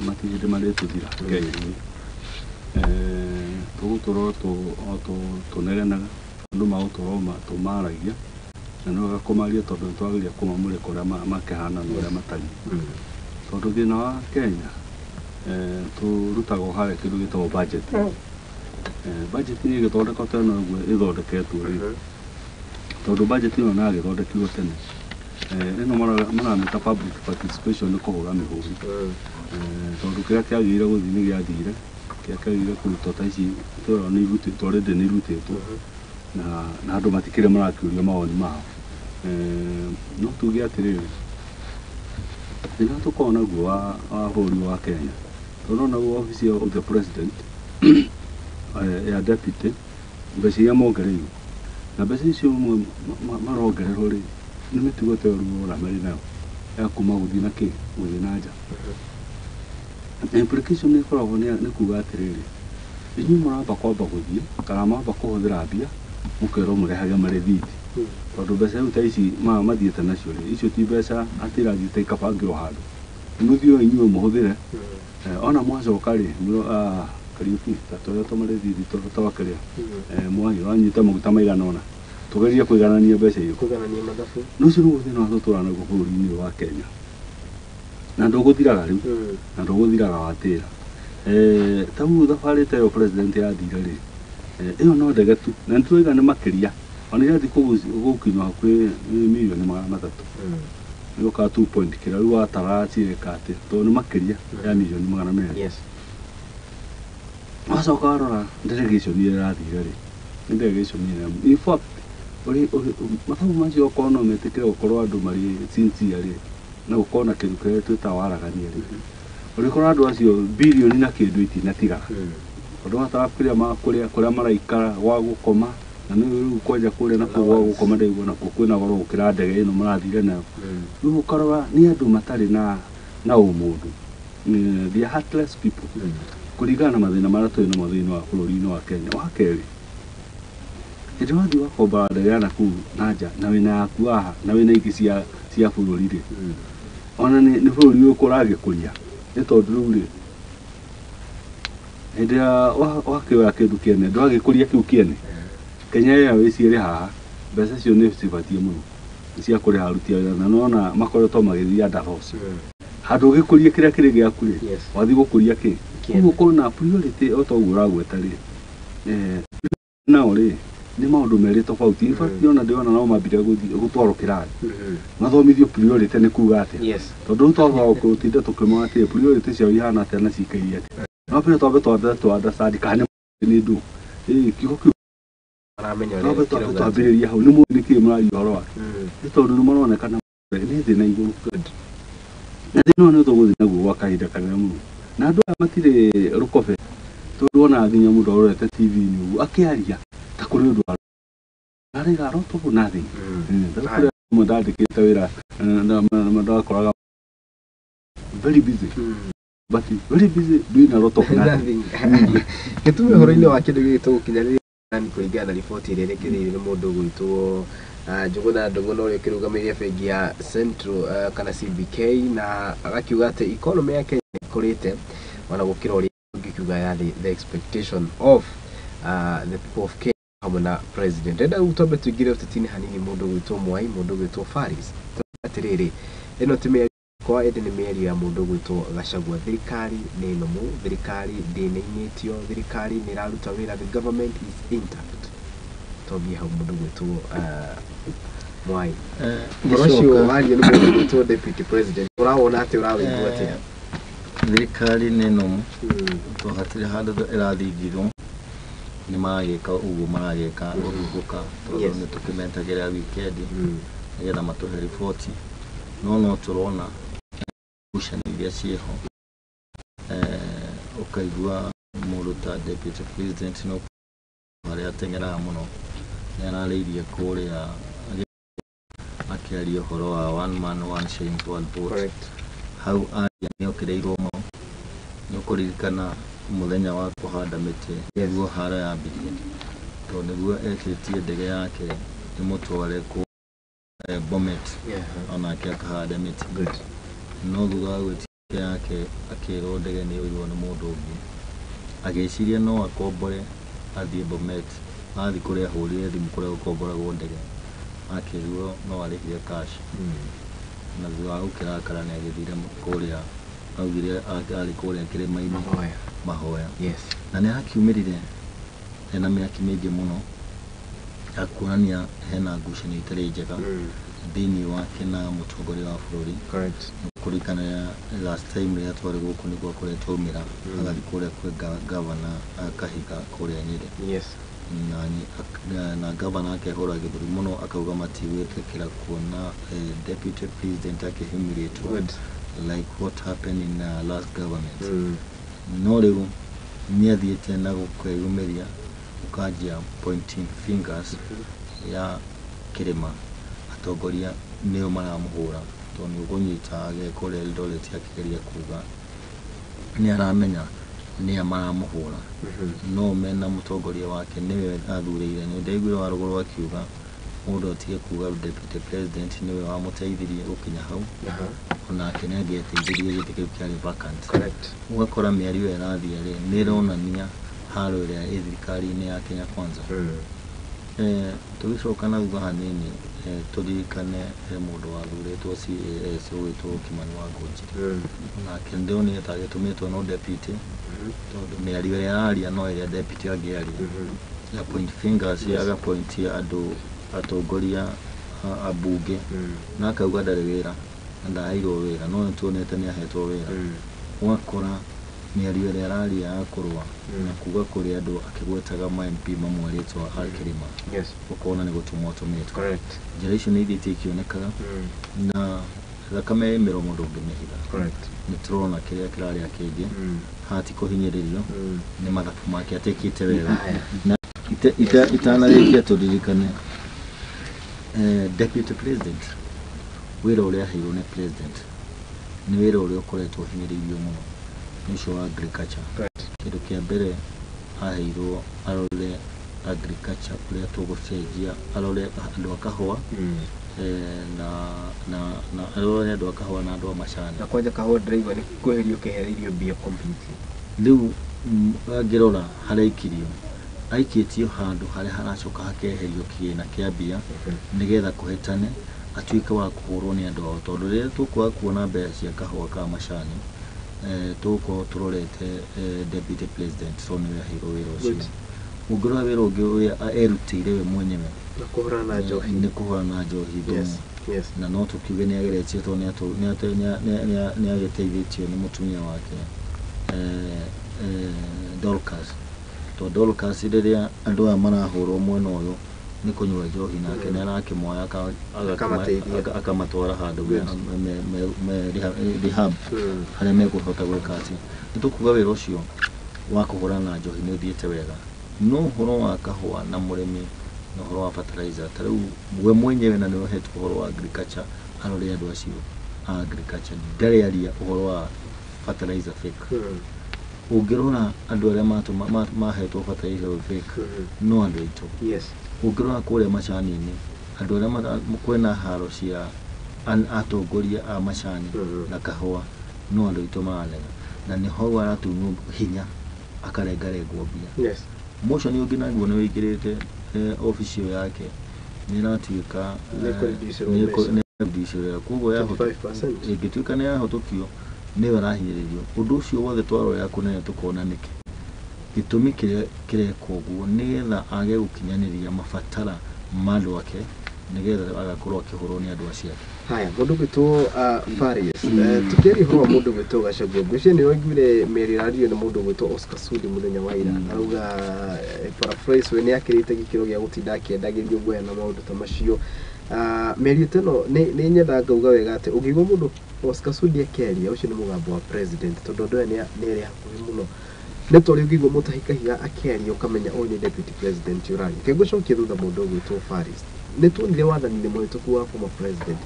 matirĩ hĩndĩ marĩtũthira Kenya-inĩ. Tũgũtũra o tũnegenaga, andũ magũtũra tũmaragia, na nĩ wega kũmaria tondũ nĩ twagĩrĩire kũmamũrĩka ũrĩa makĩhana na ũrĩa matariĩ. Tondũ thĩna wa Kenya, tũrutagwo harĩa kĩndũ gĩtagwo budget. Budget nĩ ĩgĩthondekwo ta ĩno ũguo ĩthondeketwo rĩ, tondũ budget ĩno no yagĩthondekirwo tene. Ĩno maramĩta public participation nĩ kũhũra mĩhũri. Tondũ kĩrĩa kĩagĩrĩire gũthiĩ nĩ gĩathire, kĩrĩa kĩagĩrĩire kũrutwo ta ici tũrona nĩ irutĩtwo already nĩ irutĩtwo, na andũ matikĩrĩ marakĩũrio mawoni mao. No tuge atĩrĩrĩ, thĩna tũkoragwo naguo wa bũrũri wa Kenya, tondũ naguo office of the president ya deputy, mbeca iria mongereirwo, na mbeca icio marongererwo rĩ, nĩ mĩtugo ta ĩyo rĩu ũrona marĩ nayo ya kuma gũthiĩ na kĩ, gũthiĩ na nja. Implication nĩ ĩkoragwo nĩ kuga atĩrĩrĩ, inyuĩ mũramba kwamba gũthiĩ kana mwamba kũhũthĩra mbia mũkerwo mũrehage marĩthiti, tondũ mbeca rĩu ta ici mathiĩte nacio rĩ, icio ti mbeca atĩ irathiĩte ikabangĩrwo handũ, nĩ mũthiĩ inyuĩ mũhũthĩre. Ona mwacoka rĩ, Kariũki ta tũrĩa tũmarĩthiti twakĩrĩa, mwanyita maguta maigana ũna, tũgerie kũiganania mbeca icio. Kũiganania mathabu. No ũcio nĩguo thĩna tũtũraga naguo bũrũri-inĩ ũyũ wa Kenya, na ndũgũthiraga rĩu, na ndũgũthiraga watĩra. Ta rĩu thabarĩ ta ĩyo president yathire rĩ, ĩyo no ndege tu, na nĩtũrauga nĩ makĩria, ona irathiĩ gũkinya hakuhĩ mirioni 300, nĩgũkaga 2 point kĩrĩa rĩu watara cirĩka atĩa, tondũ nĩ makĩria ya mirioni 200. Yes. Wacoka warora delegation ĩrĩa ĩrathire rĩ, nĩ delegation ĩrĩa in fact mathabu macio okorwo no metĩkĩre gũkorwo andũ marĩ sincere rĩ, na gũkorwo na kĩndũ kĩrĩa twĩtaga waragania rĩ, ũrĩkora andũ acio birioni na kĩndũ itinatigara, tondũ watara kũrĩa makũrĩa, kũrĩa maraikara, gwa gũkoma, na nĩ rĩu kwanja kũrĩa nakuo gwa gũkoma ndaigua nakuo kwĩna goro gũkĩra ndege ĩno marathire nayo. Rĩu ũkarora nĩ andũ matarĩ na ũmũndũ, they are heartless people, kũringana na mathĩna marĩa tũrĩ namo thĩinĩ wa bũrũri-inĩ wa Kenya. Wa kerĩ, hĩndĩ ĩrĩa wathiĩ wakomba ndege ya nakũu na nja, na wĩna yaku haha, na wĩna ingĩ cia bũrũri rĩ, ona nĩ bũrũri ũrĩkũ ũragĩkũria, nĩ tondũ rĩu rĩ, hĩndĩ ĩrĩa wakĩoya kĩndũ kĩene, ndũragĩkũria kĩu kĩene. Kenya Airways ĩrĩ haha, mbeca icio nĩ cibatiĩ mũno, nĩ cia kũrĩha aruti a wĩra, na nĩwona makoretwo magĩthiĩ under loss. Handũ ũgĩkũrie kĩrĩa kĩrĩ gĩaku rĩ, wathiĩ gũkũria kĩ? Koguo ũkona priority o ta ũguo ũragweta rĩ, nao rĩ, nĩ maũndũ merĩ tofauti. In fact, ona ndĩrona no mambire gũtwarwo kĩrathi, mathomithio priority nĩ kuga atĩa. Tondũ rĩu twamba gũtinda tũkĩmona atĩ priority ciao ihana atĩa na cikaire atĩa. No mbere twambe twambe tũ understand kana nĩ ndũ. Kiugo kĩu Maramenya ũrĩa twambe twambe kĩrauga. Twambĩrĩria hau, nĩ mũĩ nĩkĩĩ mũraria ũhoro wake. Nĩ tondũ nĩ maronekana nĩ thĩ na igũrũ. Na thĩna ũyũ nĩ tũgũthiĩ naguo gwa kahinda kanene mũno. Na andũ aya matirĩ rũkobe, tondũ wona nginya mũndũ arorete TV-inĩ ũguo akĩaria ta kũrĩ ũndũ araiga a lot of nothing. Ta rĩu kũrĩ amwe ndandĩkĩte wĩra, ndakoraga very busy, but very busy doing a lot of nothing. Gĩtume ũhoro-inĩ wa kĩndũ gĩkĩ tũgũkinya rĩrĩa kũringana na riboti ĩrĩa ĩrekereirio nĩ mũndũ ũgwĩtwo Njũgũna Ndũng'ũ ũrĩa ũkĩrũgamĩrĩire bengi ya Central kana CBK, na agakiuga atĩ economy ya Kenya nĩ ĩkũrĩte ona gũkĩra ũrĩa ũngĩkiuga yarĩ the expectation of the people of Kenya hamwe na president. Ndĩrenda rĩu twambe tũingĩre ũteti-inĩ hanini, mũndũ ũgwĩtwo Mwai, mũndũ ũgwĩtwo Faris. Atĩrĩrĩ, ĩno ti mĩario yakwa ĩndĩ nĩ mĩario ya mũndũ ũgwĩtwo Gachagua. Thirikari nĩ nũmũ, thirikari ndĩnainĩtio, thirikari nĩ ĩraruta wĩra, the government is intact. Twambie hau mũndũ ũgwĩtwo Mwai, ũhoro ũcio wario nĩ mũndũ ũgwĩtwo deputy president, ũrawona atĩ ũrawĩigua atĩa? Thirikari nĩ nũmu to hatirĩ handũ ĩrathingithwo, nĩ maragĩka ũguo maragĩka gũthungũka tondũ nĩ tũkĩmetagĩra wikendi nĩgetha matũhe riboti, no tũrona ngucanio iria ciĩho. Ũkaigua mũndũ ta deputy president no harĩa ateng'eraga mũno nĩ ararĩirie kũrĩa akĩaria ũhoro wa one man one shilling one vote. Hau aria nĩ okĩrĩirwo mũno, nĩ ũkũririkana mũthenya wa kũhanda mĩtĩ nĩguo haro yambirie, tondũ nĩguo etĩtie ndege yake ĩmũtware kũ Bomet onake akahande mĩtĩ. No thutha wa gwĩtia yake akĩrwo ndege nĩ yoirwo nĩ mũndũ ũngĩ, agĩciria no akombore athiĩ Bomet, athiĩ kũrĩa ahũrire thimũ kũrĩa gũkomboragwo ndege akĩrwo no arĩhire cash. Na thutha wa gũkĩrakara nĩ agĩthire kũrĩa, augire arĩ kũrĩa kĩrĩma-inĩ mahoya. Na nĩ arakiumĩrire ena mĩaki mĩingĩ mũno ya kuonania hena ngucanio itarĩ njega thĩinĩ wake na mũtongoria wa bũrũri. Kũririkana last time rĩrĩa twarĩ gũkũ nĩguo akoretwo aumĩra agathiĩ kũrĩa kwĩ gavana Kahiga kũrĩa Nyĩrĩ. Na gavana akehũra gĩthũri mũno akauga matigwĩtĩkĩra kuona deputy president akĩhumiliatwo like what happened in last government. No rĩu nĩ athiĩte na gũkwĩyumĩria ũkanjia pointing fingers ya kĩrĩma, atongoria nĩo maramũhũra tondũ nĩ ũkũnyita agĩ kũrĩa Eldoret akĩgeria kuga nĩ aramenya nĩa maramũhũra, no mena mũtongoria wake nĩwe athurĩire. Nĩ ndaiguire Warũgũrũ akiuga mũndũ atige kuga deputy president nĩwe wamũteithirie gũkinya hau, onake nĩ angĩeteithirie gĩtĩ kĩu kĩarĩ vacant. Ũgakora mĩario ĩyo ĩrathiĩ rĩ nĩ ĩronania haro ĩrĩa ĩ thirikari-inĩ ya Kenya Kwanza. Tũgĩcoka na thutha hanini, tũririkane he mũndũ wathurĩtwo CAS ũgwĩtwo Kimani wa Ngũnjiri, onake ndĩronire ta agĩtũmĩtwo no deputy, tondũ mĩario ĩrĩa araria no ĩrĩa deputy angĩaria ya point fingers, agapointia andũ atongoria ambunge na akauga ndarĩ wĩra na ndaheirwo wĩra, no nĩ tuonete nĩ ahetwo wĩra. Ũgakora mĩario ĩrĩa araria ya kũrũa na kuga kũrĩ andũ akĩgwetaga ma MP mamwe rĩtwa a kĩrĩma, ũkona nĩ gũtũmwo atũmĩtwo. Njĩra icio nĩ ithiĩte ikĩonekaga na thakame ĩ mĩromo ndũngĩmĩhitha. Nĩ tũrona kĩrĩa kĩrarĩa kĩngĩ haha ti kũhinyĩrĩrio nĩ mathabu make atekĩte wega. Na itanarĩkia tũririkane deputy president wĩra ũrĩa aheirwo nĩ president nĩ wĩra ũrĩa ũkoretwo ũhinyĩrĩirio mũno, nĩ ũcio wa agriculture. Kĩndũ kĩa mbere aheirwo arore agriculture ũrĩa tũgũcenjia, arore andũ a kahũa na arore andũ a kahũa na andũ a macani. Na kwanja kahũa ndĩraigua nĩ kweherio kehereirio mbia completely. Rĩu angĩrora harĩa aikirio, aikĩtio handũ harĩa haracoka hakeherio kĩgĩna kĩa mbia nĩgetha kũhetane atuĩke wa kũhũrwo nĩ andũ ao, tondũ rĩrĩa tũkwaga kuona mbeca cia kahũa ka macani, tũgũkorwo tũrorete deputy president tondũ nĩwe aheirwo wĩra ũcio. Ũngĩrora wĩra ũngĩ ũrĩa erutĩire we mwenyewe na kũhũrana na njohi, nĩ kũhũrana na njohi thumu. Na no tũkiuge nĩ ageretie tondũ nĩ agĩteithĩtio nĩ mũtumia wake Dorcas, tondũ Dorcas rĩrĩa andũ aya marahũrwo mwena ũyũ nĩ kũnyua njohi nake nĩ arakĩmoya akamatwara handũ rehab harĩa mekũhota gwĩka atĩ. Nĩ tũkuga wĩra ũcio wa kũhũrana na njohi nĩ ũthiĩte wega, no ũhoro wa kahũa na mũrĩmi na ũhoro wa fertilizer ta rĩu we mwenyewe na nĩwe ũhetwo ũhoro wa agriculture arore andũ acio a agriculture, ndarĩ aria ũhoro wa fertilizer fake. Ũngĩrora andũ arĩa mahetwo fertilizer fake no andũ aitũ. Ũngĩrora kũrĩa macani-inĩ andũ arĩa kwĩna haro cia atongoria a macani na kahũa no andũ aitũ maranega, na nĩho aratunywo hinya akarengarengwo mbia. Motion ũngĩ naguo nĩ wĩingĩrĩte obici ĩyo yake nĩ ĩratuĩka nĩ koguo ĩngĩtuĩka nĩ yahũtũkio nĩwe arahinyĩrĩrio. Ũndũ ũcio wothe twarorera kũnene tũkona nĩkĩ gĩtũmi kĩrĩa kĩrekwo ũguo nĩgetha age gũkinyanĩria mabatara ma andũ ake Nĩgetha agakorwo akĩhũrwo nĩ andũ acio ake. Haya, mũndũ gwĩtwo Faris, tũkĩaria ũhoro wa mũndũ gwĩtwo Gachagua, ngwĩciria nĩ waiguire mĩario ĩraririo nĩ mũndũ gwĩtwo Oscar Sudi mũthenya wa ira. Arauga paraphrase, we nĩ akĩrĩte gĩkĩro gĩa gũtinda akĩendagĩrio guoya na maũndũ ta macio. Mĩario ta ĩno nĩ nyendaga ngauga wega atĩ ũngĩigua mũndũ Oscar Sudi akĩaria, ũcio nĩ mũgambo wa president, tondũ andũ aya nĩ arĩ hakuhĩ mũno. Nĩ ta ũrĩa ũngĩigua Mutahi Kahiga akĩaria ũkamenya ũyũ nĩ deputy president ũraria. Reke ngũcokie thutha mũndũ ũgwĩtwo Faris. Nĩ tuonire wathani-inĩ mũhĩtũku wa former president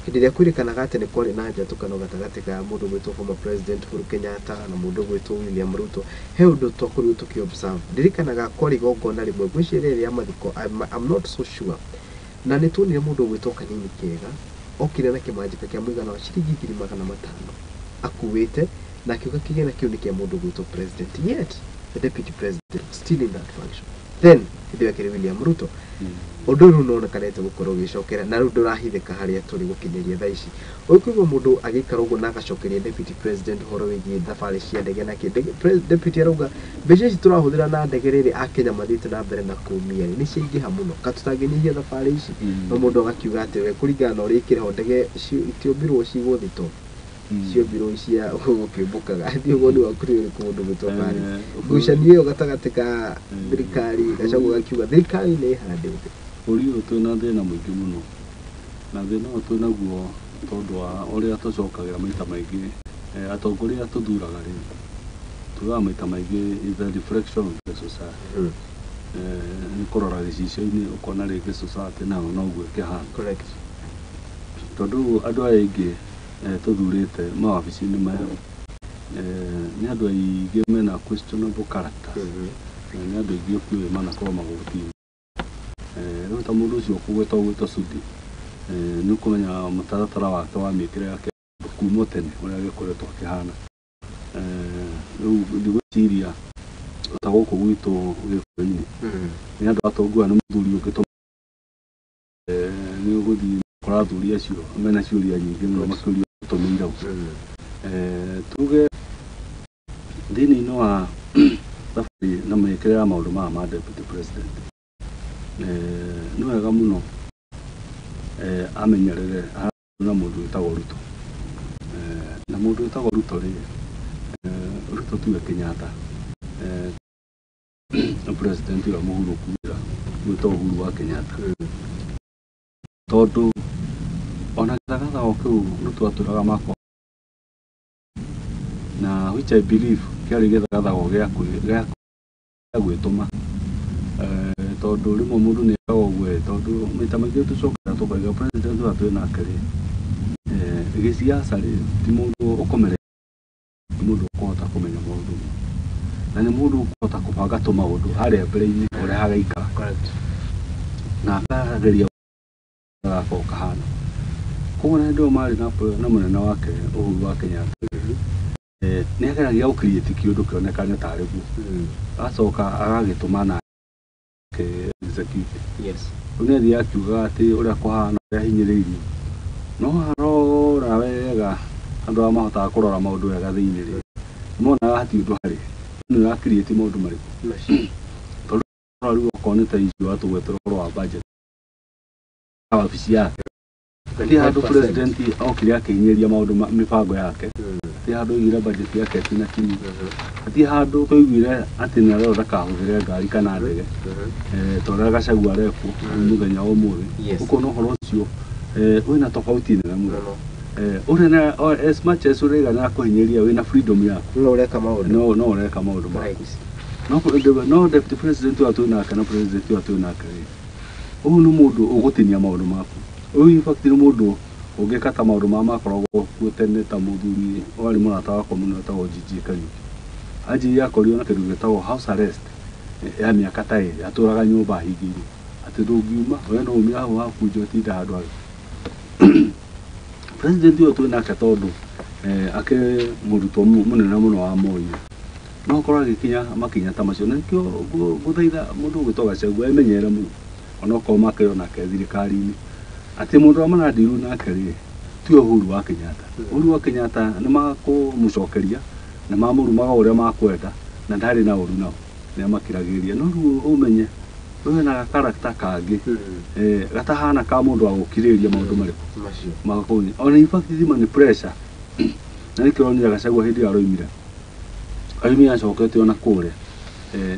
hĩndĩ ĩrĩa kwĩrĩkanaga atĩ nĩ kwarĩ na njatũkano gatagatĩ ka mũndũ ũgwĩtwo former president Uhuru Kenyatta na mũndũ ũgwĩtwo William Ruto. He ũndũ twakorirwo tũkĩ observe. Ndirikanaga kwarĩ igongona rĩmwe, ngwĩciria rĩarĩ rĩa mathiko, I'm not so sure. Na nĩ tuonire mũndũ ũgwĩtwo Kanini Kega okire na kĩmanjĩka kĩa mũigana wa ciringi 500,000 akuĩte na akiuga kĩgĩna kĩu nĩ kĩa mũndũ ũgwĩtwo president, yet the deputy president was still in that function then, hĩndĩ ĩyo akĩrĩ William Ruto. Ũndũ ũyũ rĩu nĩwonekanĩte gũkorwo ũgĩcokera na rĩu ndũrahithĩka harĩa tũrĩ gũkinyĩria thaa ici. Ũkũigua mũndũ agĩikara ũguo na agacokeria deputy president ũhoro wĩgiĩ thabarĩ cia ndege na kĩ. Deputy arauga mbeca ici tũrahũthĩra na ndege rĩrĩ akenya mathiĩte na mbere na kũmia rĩ nĩ ciaingĩha mũno, ka tũtangĩnyihia thabarĩ ici? No mũndũ agakiuga atĩ we kũringana na ũrĩa ikĩrĩ ho, ndege itiombirwo cigwo thito, ciombirwo cia gũkĩũmbũkaga. Thiĩ woni waku nĩ ũrĩkũ, mũndũ gwĩtwo Faris? Ngucanio ĩyo gatagatĩ ka thirikari, Gachagua gakiuga thirikari nĩ ĩhandĩte. Bũrũri ũyũ twĩna thĩna mũingĩ mũno, na thĩna ũyũ twĩnaguo tondũ wa ũrĩa tũcokagĩra maita maingĩ, atongoria tũthuraga rĩ, tugaga maita maingĩ is a reflection of the society. Nĩ kũrora gĩcicio-inĩ ũkona rĩngĩ society nayo noguo ĩkĩhana. Tondũ andũ aya aingĩ tũthurĩte mawabici-inĩ maya, nĩ andũ aingĩ mena questionable characters, na nĩ andũ aingĩ ũkuĩ manakorwo magoti-inĩ. Rĩu ta mũndũ ũcio ũkũgweta ũgwĩtwo Sudi, nĩ ũkũmenya mũtaratara wake wa mĩkĩre yake kuma tene ũrĩa agĩkoretwo akĩhana. Rĩu ndigwĩciria ta gũkũ gwitũ gĩkũyũ-inĩ nĩ andũ atongu aya nĩ mũthuri ũngĩtũma, nĩ ũgũthiĩ ũkora athuri acio mena ciũria nyingĩ mũno makĩũrio tũmĩire. Tuge thĩinĩ wa thabarĩ na mĩkĩre ya maũndũ maya ma deputy president, nĩ wega mũno amenyerere na mũndũ wĩtagwo Ruto. Na mũndũ wĩtagwo Ruto rĩ, Ruto tiwe Kenyatta, president ũrĩa mũhurũku wĩtagwo Uhuru wa Kenyatta, tondũ ona gĩthagathago kĩu Ruto atũraga makwa na which I believe kĩarĩ gĩthagathago gĩa gwĩtũma, tondũ rĩmwe mũndũ nĩ ekaga ũguo, tondũ maita maingĩ tũcokaga tũkauga president ũrĩa twĩ nake rĩ, gĩciaca rĩ, ti mũndũ ũkomerete, nĩ mũndũ ũkũhota kũmenya maũndũ na nĩ mũndũ ũkũhota kũbanga tũmaũndũ harĩa mbere-inĩ ũrĩa hagaikara na akageria gagakorwo kahana. Koguo na hĩndĩ ĩyo marĩ na mũnene wake Uhuru wa Kenyatta, nĩ ageragia gũ create kĩũndũ kĩonekane tarĩ guo, agacoka agagĩtũma na execute. Rĩu nĩ athiaga akiugaga atĩ ũrĩa kũhana, ũrĩa ahinyĩrĩirio, no arora wega andũ arĩa mahotaga kũrora maũndũ wega thĩinĩ rĩ, monaga hatirĩ ũndũ harĩ nĩ ũra create maũndũ marĩkũ, tondũ rĩu okorwo nĩ ta icio atũgwetera ũhoro wa budget wabici yake, ti handũ president okire akĩhinyĩrĩria maũndũ mĩbango yake, ti handũ oigire budget yake ĩtinakinyi, ti handũ twaiguire atĩ nĩ arerwo ndakahũthĩre ngari kana ndege, ta ũrĩa Gachagua arekwo mũthenya wa ũmũthĩ. Ũkona ũhoro ũcio wĩna tofauti nene mũno. Ũrĩa as much as ũraiga kũhinyĩrĩria, wĩna freedom yaku. No ũreka maũndũ. No ũreka maũndũ maku. No deputy president ũrĩa twĩ nake na president ũrĩa twĩ nake rĩ, ũyũ nĩ mũndũ ũgũtinia maũndũ maku. Ũyũ in fact nĩ mũndũ ũngĩka ta maũndũ marĩa makoragwo kuo tene, ta mũthuri warĩ mũrata wakwa mũno wetagwo Gigi Kariuki. Anjirie akorirwo na kĩndũ gĩtagwo house arrest ya mĩaka ta 2, atũraga nyũmba ahingĩirwo atĩ ndũngiuma, we no umire hau haku nja ũtinde handũ hangĩ. President ũyũ twĩ nake, tondũ akĩrĩ mũrutwo mũnene mũno wa Moi, no akorwo agĩkinya makinya ta macio, na nĩkĩo ngũthaitha mũndũ ũgwĩtwo Gachagua emenyerere mũno, onokorwo makĩrĩ onake thirikari-inĩ, atĩ mũndũ ũrĩa marandiru nake rĩ tiwe Uhuru wa Kenyatta. Uhuru wa Kenyatta nĩ makũmũcokeria na mamũrumaga ũrĩa makwenda na ndarĩ na ũru nao, nĩ amakiragĩrĩria. No rĩu ũmenye Rĩu hena gakarakta kangĩ gatahana ka mũndũ wa gũkirĩrĩria maũndũ marĩkũ macio magakũni ona in fact thima nĩ pressure na nĩkĩo onire Gachagua hĩndĩ ĩyo aroimire aroimire acokete ona kũrĩa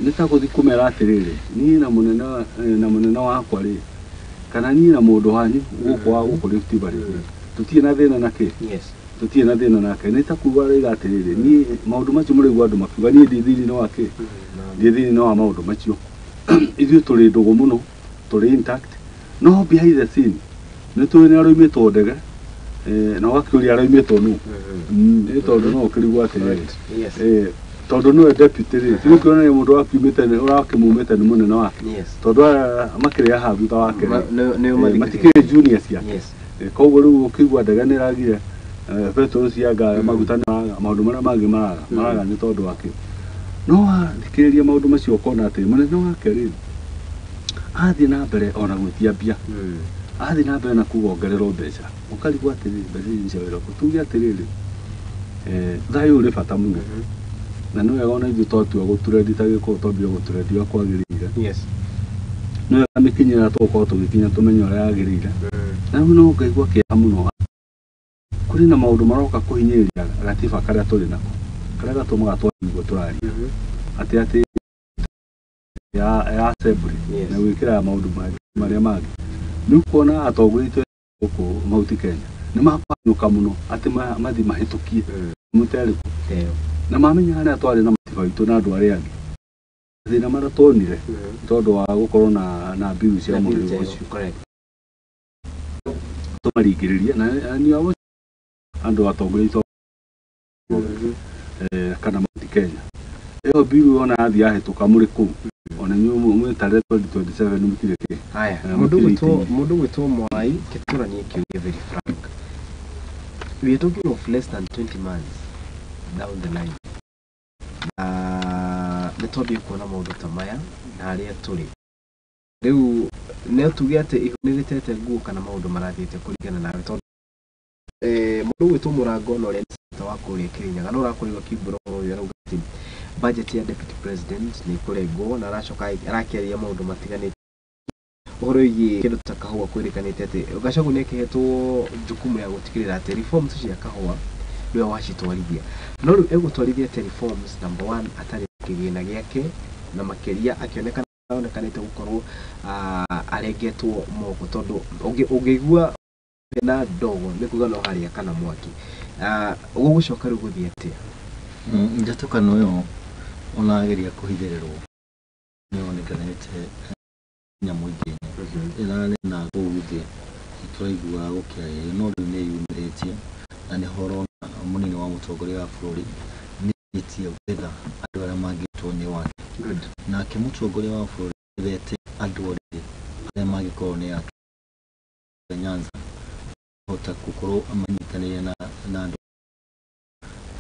nĩ ta gũthiĩ kũmera atĩrĩrĩ niĩ na mũnene na mũnene wakwa rĩ kana niĩ na mũndũ wanyu gũkũ wa gũkũ Rift Valley tũtirĩ na thĩna na kĩ yes tũtirĩ na thĩna nake nĩ ta kuga arauga atĩrĩrĩ niĩ maũndũ macio mũraigua andũ makiuga niĩ ndĩ thĩinĩ wa kĩ ndĩ thĩinĩ wa maũndũ macio ithuĩ tũrĩ ndũgũ mũno tũrĩ intact no behind the scene nĩ tũĩ nĩ aroimĩtwo ndege na ũgakĩũria aroimĩtwo nũ nĩ tondũ no ũkĩrigwo atĩrĩrĩ yes tondũ nĩwe deputy rĩ ti gũkĩonania mũndũ wakiumĩte ũrakĩmumĩte nĩ mũnene wake yes tondũ aya makĩrĩ haha thutha wake rĩ, nĩo matikĩrĩ junior ciake yes Koguo rĩu ũkĩigua ndege nĩ ĩragire petrol cia ngari maguta nĩ maraga maũndũ marĩa mangĩ maraga maraga nĩ tondũ wa kĩ no wathikĩrĩria maũndũ macio ũkona atĩ mũnene wake rĩ athiĩ na mbere ona gwĩtia mbia athiĩ na mbere na kuga ongererwo mbeca ũkarigwo atĩrĩrĩ mbeca ici nĩ cia wĩra ũrĩkũ tuge atĩrĩrĩ thayũ ũrĩ bata mũno na nĩ wega ona ithuĩ twatua gũtũrendi ta gĩkũyũ twambie gũtũrendi ũrĩa kwagĩrĩire yes nĩ wega mĩkinyĩre ĩrĩa tũgũkorwo tũgĩkinya tũmenye ũrĩa yagĩrĩire na rĩu no ngaigua kĩeha mũno kũrĩ na maũndũ maroka kũhinyĩrĩria gatiba karĩa tũrĩ nako karĩa gatũmaga twaigua tũraria atĩ atĩ ya assembly Yes. na gwĩkĩra maũndũ mangĩ marĩa mangĩ nĩ ũkuona atongoria aitũ gũkũ Mount Kenya nĩ makwanyũka mũno atĩ mathiĩ mahĩtũkie mũterĩkũ Teo na mamenya harĩa twarĩ na matiba witũ na andũ arĩa angĩ mathĩna marĩa tuonire tondũ wa gũkorwo na mbiru cia mũhĩrĩga ũcio correct tũmaringĩrĩrie na niĩ andũ atongoria aitũ kana Mount Kenya ĩyo mbiru ona yathiĩ yahĩtũka mũrĩ kũu ona inyuĩ mwĩtarĩre 2027 mũtirĩ kĩ haya mũtirĩ itĩ. mũndũ gwĩtwo Mwai kĩtũranie kĩũria very frank we are talking of less than 20 months down the line na nĩ twambie kuona maũndũ ta maya na harĩa tũrĩ rĩu no tuge atĩ ihu nĩ rĩtete nguo kana maũndũ marathiĩte kũringana nawe tondũ mũndũ gwĩtwo Mũrango na ũrĩa nĩ senator wa kũrĩa Kĩrĩnyaga no ũrakorirwo akiumbũra ũhoro ũyũ arauga atĩ budget ya deputy president nĩ ĩkũrengwo na aracoka arakĩaria maũndũ matiganĩte ũhoro wĩgiĩ kĩndũ ta kahũa kwĩrĩkanĩte atĩ Gachagua nĩ akĩhetwo jukumu ya gũtigĩrĩra atĩ reforms cia kahũa nĩwe wacitwarithia no rĩu egũtwarithia atĩ reforms number one atarĩ kĩgĩna gĩake na makĩria akĩonekana onekanĩte gũkorwo arengetwo moko tondũ ũngĩigua na ndogo nĩ kuga no harĩa kana mwaki gũgũcoka rĩu gũthiĩ atĩa Njatũkano ĩyo ona ageria kũhithĩrĩrwo nĩ yonekanĩte nyamũ ingĩ ĩrarĩ na kũu thĩ tũraiguaga gũkĩarĩrio no rĩu nĩ yumĩrĩtie na nĩho ũrona mũnini wa mũtongoria wa bũrũri nĩ anjĩtie gwetha andũ arĩa mangĩtwo nĩ wake good nake mũtongoria wa bũrũri ethete andũ arĩ arĩa mangĩkorwo nĩ ake Nyanza hota gũkorwo manyitanĩire na andũ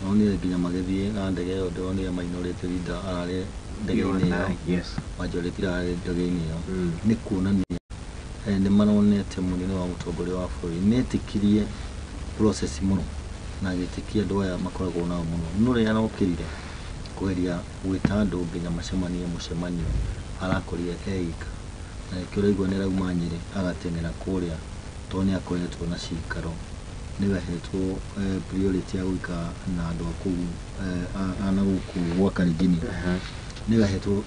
nonire nginya magĩthiĩ na ndege ĩyo ndĩronire minority leader ararĩ ndege-inĩ ĩyo yes majority ararĩ ndege-inĩ ĩyo nĩ kuonania nĩ maronete mũnene wa mũtongoria wa bũrũri nĩetĩkirie process mũno na agĩtĩkia andũ aya makoragwo nao mũno no rĩrĩa arokĩrire kũgeria gwĩta andũ nginya macemanie mũcemanio arakorire eika na nĩkĩo ũraigua nĩ arauma Nyĩrĩ agateng'era kũrĩa tondũ nĩ akoretwo na cikaro nĩwe ahetwo priority ya gũikara na andũ a kũu a na gũkũ gwa Kalenjin nĩwe ahetwo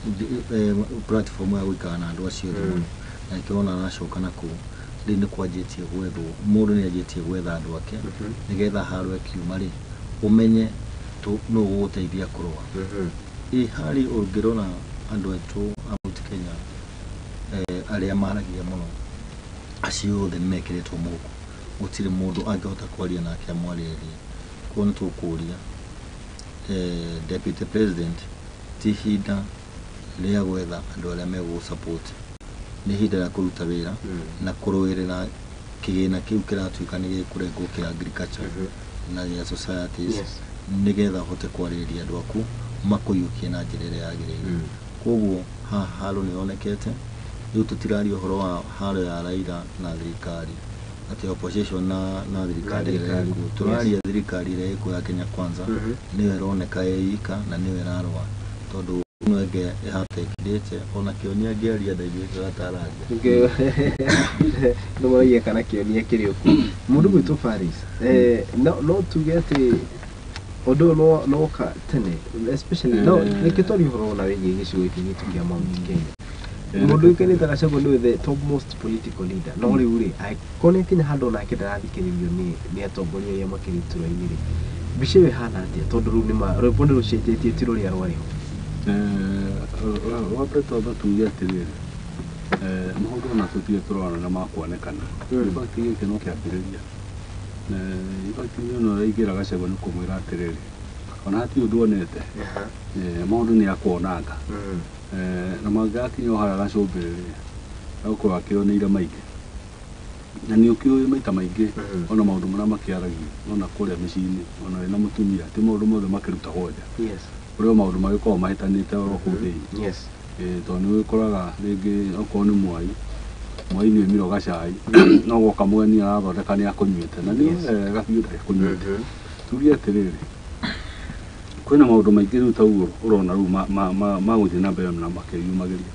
platform ya gũikara na andũ acio othe mũno na nĩkĩo ũrona aracoka na kũu rĩu nĩ kwanjĩtie gwethwo mũndũ nĩ anjĩtie gwetha andũ ake nĩgetha haro ĩkiuma rĩ ũmenye nũ ũgũgũteithia kũrũa ĩ harĩ ũngĩrora andũ aitũ a Mount Kenya arĩa maragia mũno acio othe nĩ mekĩrĩtwo mũhuko gũtirĩ mũndũ angĩhota kwaria nake amwarĩrĩrie koguo nĩ tũkũria deputy president ti ihinda rĩa gwetha andũ arĩa megũgũ support nĩ ihinda rĩa kũruta wĩra na kũrũĩrĩra kĩgĩna kĩu kĩratuĩka nĩ gĩkũrengwo kĩa agriculture na gĩa societies Yes. nĩgetha ũhote kwarĩrĩria andũ aku makũiyũkie na njĩra ĩrĩa yagĩrĩire koguo haha haro nĩ yonekete rĩu tũtiraria ũhoro wa haro ya Raila na thirikari atĩ opposition na thirikari ĩrĩa thirikari, ĩkuo tũraria thirikari ĩrĩa ĩkuo ya Kenya Kwanza nĩyo ĩroneka ĩ ika na nĩyo ĩrarũa tondũ Ĩno ĩngĩ ĩhana ĩkirĩte ona kĩonia ngĩaria ndaiguĩkaga ta araria. Nĩ moragia kana kĩonia kĩrĩ okuo. Mũndũ gwĩtwo Faris, no tuge atĩ ũndũ ũyũ no woka tene, especially no reke twarie ũhoro ona wĩgiĩ gĩcigo gĩkĩ gitũ kĩa Mount Kenya. Mũndũ ũĩkaine ta Gachagua nĩwe the top most political leader, no rĩu rĩ angĩkorwo nĩ akinya handũ onake ndarathikĩrĩrio nĩ atongoria arĩa makĩrĩ iturwa-inĩ rĩ, mbica ĩyo ĩhana atĩa? Tondũ rĩu nĩma rwĩmbo nĩ rũcenjetie, ti rũrĩa rwarĩ ho. Wambe twambe tuge atĩrĩrĩ, maũndũ ona tũtige tũrona nĩ makuonekana. In fact gĩkĩ no kĩambĩrĩria. In fact niĩ ona ũrĩa ingĩra Gachagua nĩ kũmwĩra atĩrĩrĩ, ona hatirĩ ũndũ onete, maũndũ nĩ akuonanga. Na mangĩgakinya o harĩa gacũmbĩrĩ rĩ, egũkorwo akĩoneire maingĩ. Na nĩ ũkĩũĩ maita maingĩ ona maũndũ marĩa makĩaragio ona kũrĩa mĩciĩ-inĩ, ona wĩna mũtumia, ti maũndũ mothe makĩrutagwo nja. Kũrĩ o maũndũ magĩkoragwo mahĩtanĩte oro kũu thĩinĩ. Tondũ nĩ ũgĩkoraga rĩngĩ okorwo nĩ mwai, mwai nĩ oimire gacai, no goka mũgeni arathondeka nĩ akũnyuĩte, na nĩ wega biũ ndakũnyuĩte. Tuge atĩrĩrĩ, kwĩna maũndũ maingĩ rĩu ta ũguo ũrona rĩu magũthiĩ na mbere na makĩyumagĩria.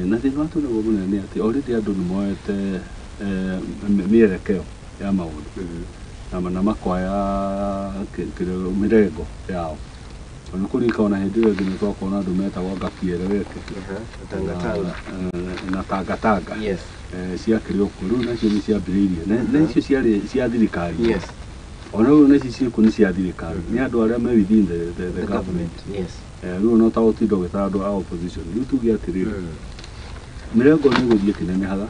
Na thĩna wa twĩnaguo mũnene nĩ atĩ already andũ nĩ moete mĩerekeo ya maũndũ na makoya mĩrengo yao. Tondũ kũririkana ona hĩndĩ ĩyo ĩngĩ nĩ twakorwo na andũ metagwo anga kieleweke Tangatanga. Na tangatanga ciakĩrĩ o kuo. Rĩu nacio nĩ ciambĩrĩirie na icio ciarĩ cia thirikari. Ona rĩu na ici ciĩkuo nĩ cia thirikari, nĩ andũ arĩa me within the The government. government. Rĩu no ta ũtinda ũgĩtara andũ a opposition. Rĩu tuge atĩrĩrĩ, mĩrengo nĩ ĩgũthiĩ ĩkĩnenehaga,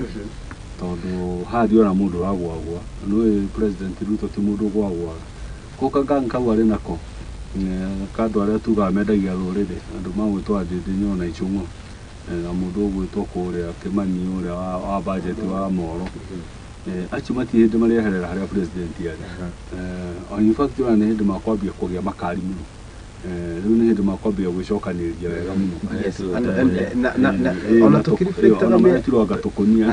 tondũ haha ndiona mũndũ ũragũagũa. Nĩũĩ President Ruto ti mũndũ ũgũagũaga. Koguo kagang kau arĩ nako ka andũ arĩa tugaga mendagia rũrĩrĩ, andũ magwĩtwo Ndindi Nyoro na Ichung'wa, na mũndũ ũgwĩtwo kũrĩa Kĩmani ũrĩa wa budget wa Moro, acio matirĩ hĩndĩ marĩeherera harĩa president arĩ. In fact ona nĩ hĩndĩ makwambia kũgĩa makari mũno. Rĩu nĩ hĩndĩ makwambia gwĩcokanĩrĩria wega mũno. Na ona tũkĩreflectaga Ona maretirwo anga tũkũnia.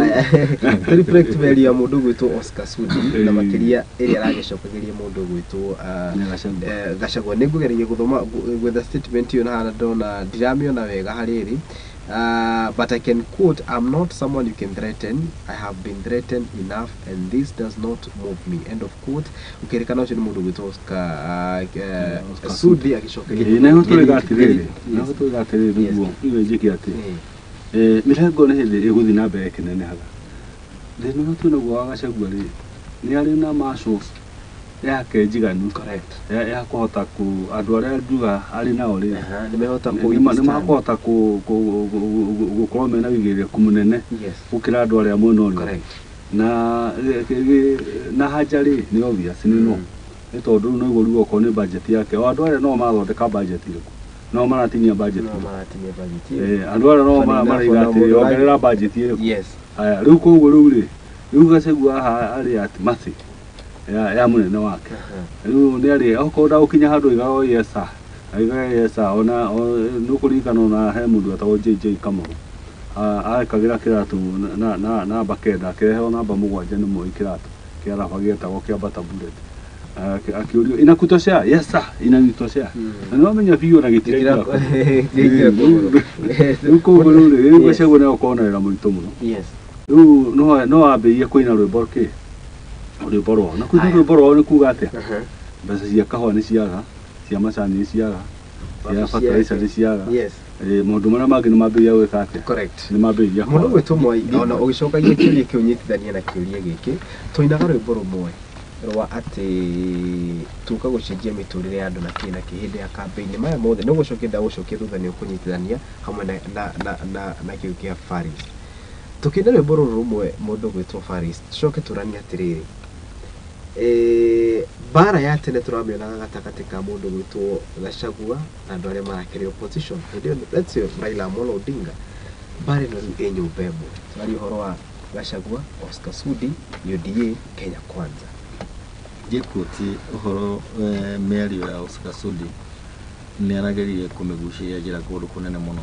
Tũreflect mĩario ya mũndũ ũgwĩtwo Oscar Sudi, na makĩria ĩrĩa aragĩcokagĩria mũndũ ũgwĩtwo Nĩ Gachagua. Gachagua. Nĩ ngũgeragia gũthoma gwetha statement ĩyo na haha ndona ndiramĩona wega harĩa ĩrĩ. But I can quote, "I'm not someone you can threaten. I have been threatened enough and this does not move me." End of quote. Ũkĩrĩkana ũcio nĩ mũndũ ũgwĩtwo Oscar Oscar Sudi agĩcokeria. Naho tũrĩga atĩrĩrĩ, naho tũrĩga atĩrĩrĩ, nĩguo iwe njĩke atĩ mĩrengo nĩ hĩndĩ ĩgũthiĩ na mbere ĩkĩnenehaga. Thĩna ũrĩa twĩnaguo wa Gachagua rĩ, nĩ arĩ na muscles yake njiganu ya kũhota ku andũ arĩa ngiuga arĩ nao rĩ, Nĩ mehota nĩ makũhota gũkorwo mena ũigĩrĩrĩku mũnene gũkĩra andũ arĩa mwena ũrĩa. Na haja rĩ, nĩ obvious nĩ no nĩ tondũ rĩu noguo rĩu okorwo nĩ budget yake, o andũ arĩa no marathondeka budget ĩrĩkũ, no maratinia budget No ĩrĩkũ? maratinia budget ĩyo. Andũ arĩa no Funny enough, maraiga ona atĩrĩ, mũndũ ongerera budget ĩrĩkũ? Haya, rĩu koguo rĩu rĩ, rĩu Gachagua haha arĩ at mercy ya mũnene wake. Rĩu nĩ arĩ okorwo ndagũkinya handũ aigaga o yes sir, aigaga yes sir. Ona nĩ ũkũririkana ona he mũndũ wetagwo JJ Kamau, ekagĩra kĩratũ na namba 9, akĩreheo namba 7 nĩ Moi, kĩratũ kĩa raba gĩetagwo kĩa Bata Bullet. Akĩũrio, "Inakutoshea?" "Yes sir, inanitoshea." Na nĩ wamenya biũ na gĩtiraingĩra kũu. Rĩu koguo rĩu rĩ, rĩu Gachagua nĩ egũkorwo na wĩra mũritũ mũno. Rĩu no ambĩrĩrie kũina rwĩmbo kĩ rwĩmbo rwao, na kũina rwĩmbo rwao nĩ kuga atĩa? Mbeca cia kahũa nĩ ciaga, cia macani nĩ ciaga, cia fertilizer nĩ ciaga. Maũndũ marĩa mangĩ nĩ mambĩrĩria gwĩka atĩa? Nĩ mambĩrĩria Mũndũ kwaga. gwĩtwo Moi, ona ũgĩcokagia kĩũria kĩu nyitithania na kĩũria gĩkĩ, tũinaga rwĩmbo rũmwe rwa atĩ tuka gũcenjia mĩtũrĩre ya andũ na kĩ na kĩ hĩndĩ ya campaign maya mothe. Nĩ gũcokia ndagũcokia thutha, nĩ ũkũnyitithania hamwe na kĩu kĩa Faris. Tũkĩina rwĩmbo rũrũ rũmwe, mũndũ gwĩtwo Faris, tũcoke tũranie atĩrĩrĩ, mbara ya tene tũramĩonaga gatagatĩ ka mũndũ gwĩtwo Gachagua na andũ arĩa marakĩrĩ opposition hĩndĩ ĩyo, let's say Raila Amolo Odinga. Mbara ĩno rĩu ĩ nyũmba ĩmwe. Tũraria ũhoro wa Gachagua, Oscar Sudi, UDA, Kenya Kwanza. Ngĩkuoti ũhoro mĩario ya Oscar Sudi nĩ arageririe kũmĩgucĩria njĩra kũndũ kũnene mũno.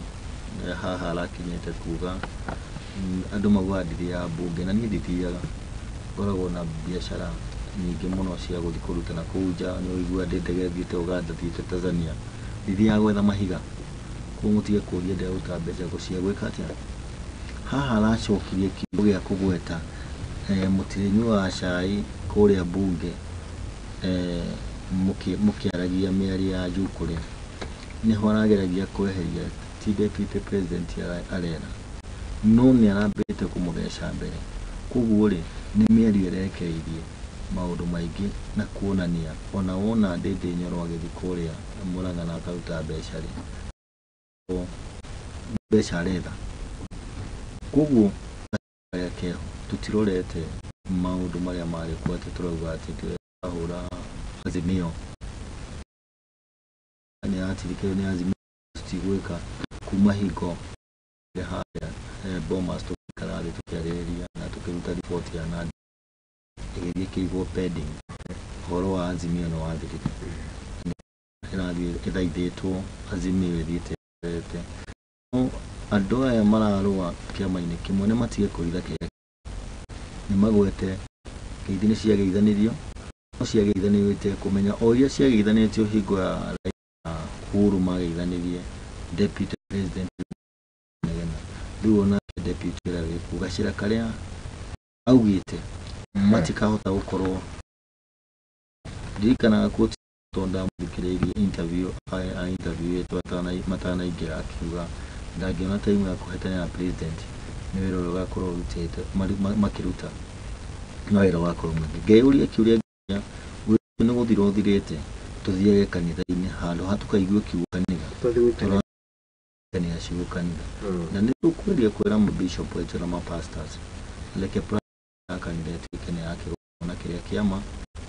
Haha arakinyĩte kuga andũ maugaga ndithiaga mbunge, na niĩ ndithiaga, ngoragwo na biacara nyingĩ mũno cia gũthiĩ kũruta na kũu nja. Nĩ ũiguaga ndĩ ndege thiĩte Uganda, thiĩte Tanzania, ndithiaga gwetha mahiga. Koguo mũtige kũria ndĩraruta mbeca kũ cia gwĩka atĩa. Haha aracokirie kiugo gĩa kũgweta mũtirĩnyuaga cai kũrĩa mbunge, mũkĩaragia mĩario ya Njukũrĩa. Nĩho arageragia kweheria ti deputy president arera, no nĩ arambĩte kũmũtheca mbere. Koguo rĩ, nĩ mĩario ĩrekereirie maũndũ maingĩ na kuonania ona wona Ndĩndĩ Nyoro agĩthiĩ kũrĩa Mũrang'a na akaruta mbeca rĩ, mbeca aretha. Koguo karĩa keho tũtirorete maũndũ marĩa marĩ kuo atĩ tũrauga atĩ tũrahũra Azimio nĩ aratirikĩrwo nĩ Azimio tũtigwĩka kuma hingo harĩa Bomas tũgĩikara thĩ tũkĩarĩrĩria na tũkĩruta riboti ya Nandi ĩgĩthiĩ ĩkĩigwo pending. Ũhoro wa Azimio nĩ wathirire, ĩrathiĩ ĩthaithĩtwo Azimio ĩthiĩte ĩrete. No andũ aya mararũa kĩama-inĩ kĩmwe nĩ matige kũhitha kĩrĩa nĩ magwete ngeithi nĩ ciageithanirio, no ciageithanirio itekũmenya o iria ciageithanĩtio hingo ya Raila na Uhuru mageithanirie deputy president negena rĩu onake deputy ũrĩa wĩkuo gacĩra karĩa augĩte matikahota gũkorwo. Ndirikanaga kuo tondũ ndamũthikĩrĩirie interview a interview ĩtwo matanaingĩra akiuga ndangĩona time ya kũhetania na president nĩ wĩra ũrĩa ũgakorwo ũrutĩte makĩruta no wĩra ũgakorwo mũingĩ. Ngeyũria kĩũria nginya wĩra ũcio nĩ gũthira ũthirĩte tũthiage kanitha-inĩ handũ ha tũkaigue kiugo kanitha tũrakanĩra ciugo kanitha. Na nĩ tũkwendia kwĩra mabishop aitũ na mapastors reke plan ya kanitha ĩtuĩke nĩ ya kĩgongona kĩrĩa kĩama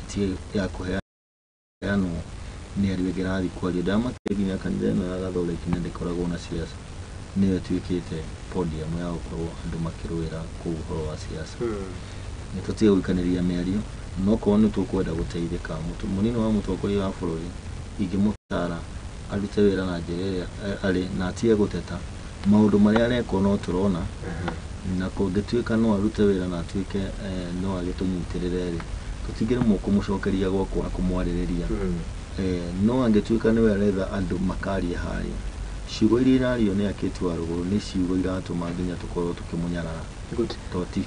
ĩtige ya kũheanwo mĩario ĩngĩ ĩrathiĩ kwario. Ndamakire nginya kanitha ĩno ya Gathoreki na ndĩkoragwo na siasa nĩyo ĩtuĩkĩte podium ya gũkorwo andũ makĩrũĩra kũu ũhoro wa siasa. Nĩ tũtige gũikanĩria mĩario no korwo nĩ tũkwenda gũteithĩka mũnini wa mũtongoria wa bũrũri ingĩmũtara arute wĩra na njĩra ĩrĩa arĩ na atige gũteta maũndũ marĩa arekwo no tũrona na kũngĩtuĩka no arute wĩra na atuĩke no agĩtũnyitĩrĩre rĩ tũtingĩremwo kũmũcokeria gwakwa na kũmwarĩrĩria. No angĩtuĩka nĩwe aretha andũ makaria harĩa ciugo iria irario nĩ Akĩti wa Rũgũrũ nĩ ciugo iratũma nginya tũkorwo tũkĩmũnyarara. Good. To ti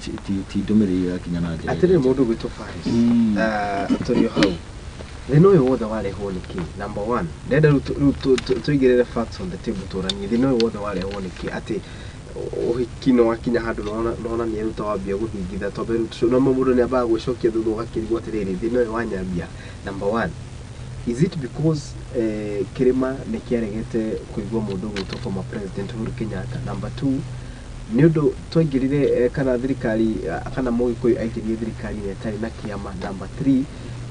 ndũmĩrĩri ĩrakinya na njĩra Atĩrĩ ĩrĩa mũndũ gwitũ Faris, tũrĩ o hau thĩna ũyũ wothe warehwo nĩ kĩ? Number one, ndenda rĩu tũigĩrĩre facts on the table tũranie thĩna ũyũ wothe warehwo nĩ kĩ atĩ ũhiki nĩ wakinya handũ nona nĩ rĩu ta wambia gũthingitha twambe rĩu no mũndũ nĩ ambaga gwĩcokia thutha ũgakĩrigwo atĩrĩrĩ thĩna ũyũ wanyambia. Number one, is it because kĩrĩma nĩ kĩaregete kũigua mũndũ ũgwĩtwo former president Uhuru Kenyatta? Number two, nĩ ũndũ twaingĩrire kana thirikari kana mũgĩkũyũ aingĩrire thirikari-inĩ ĩtarĩ na kĩama. Number three,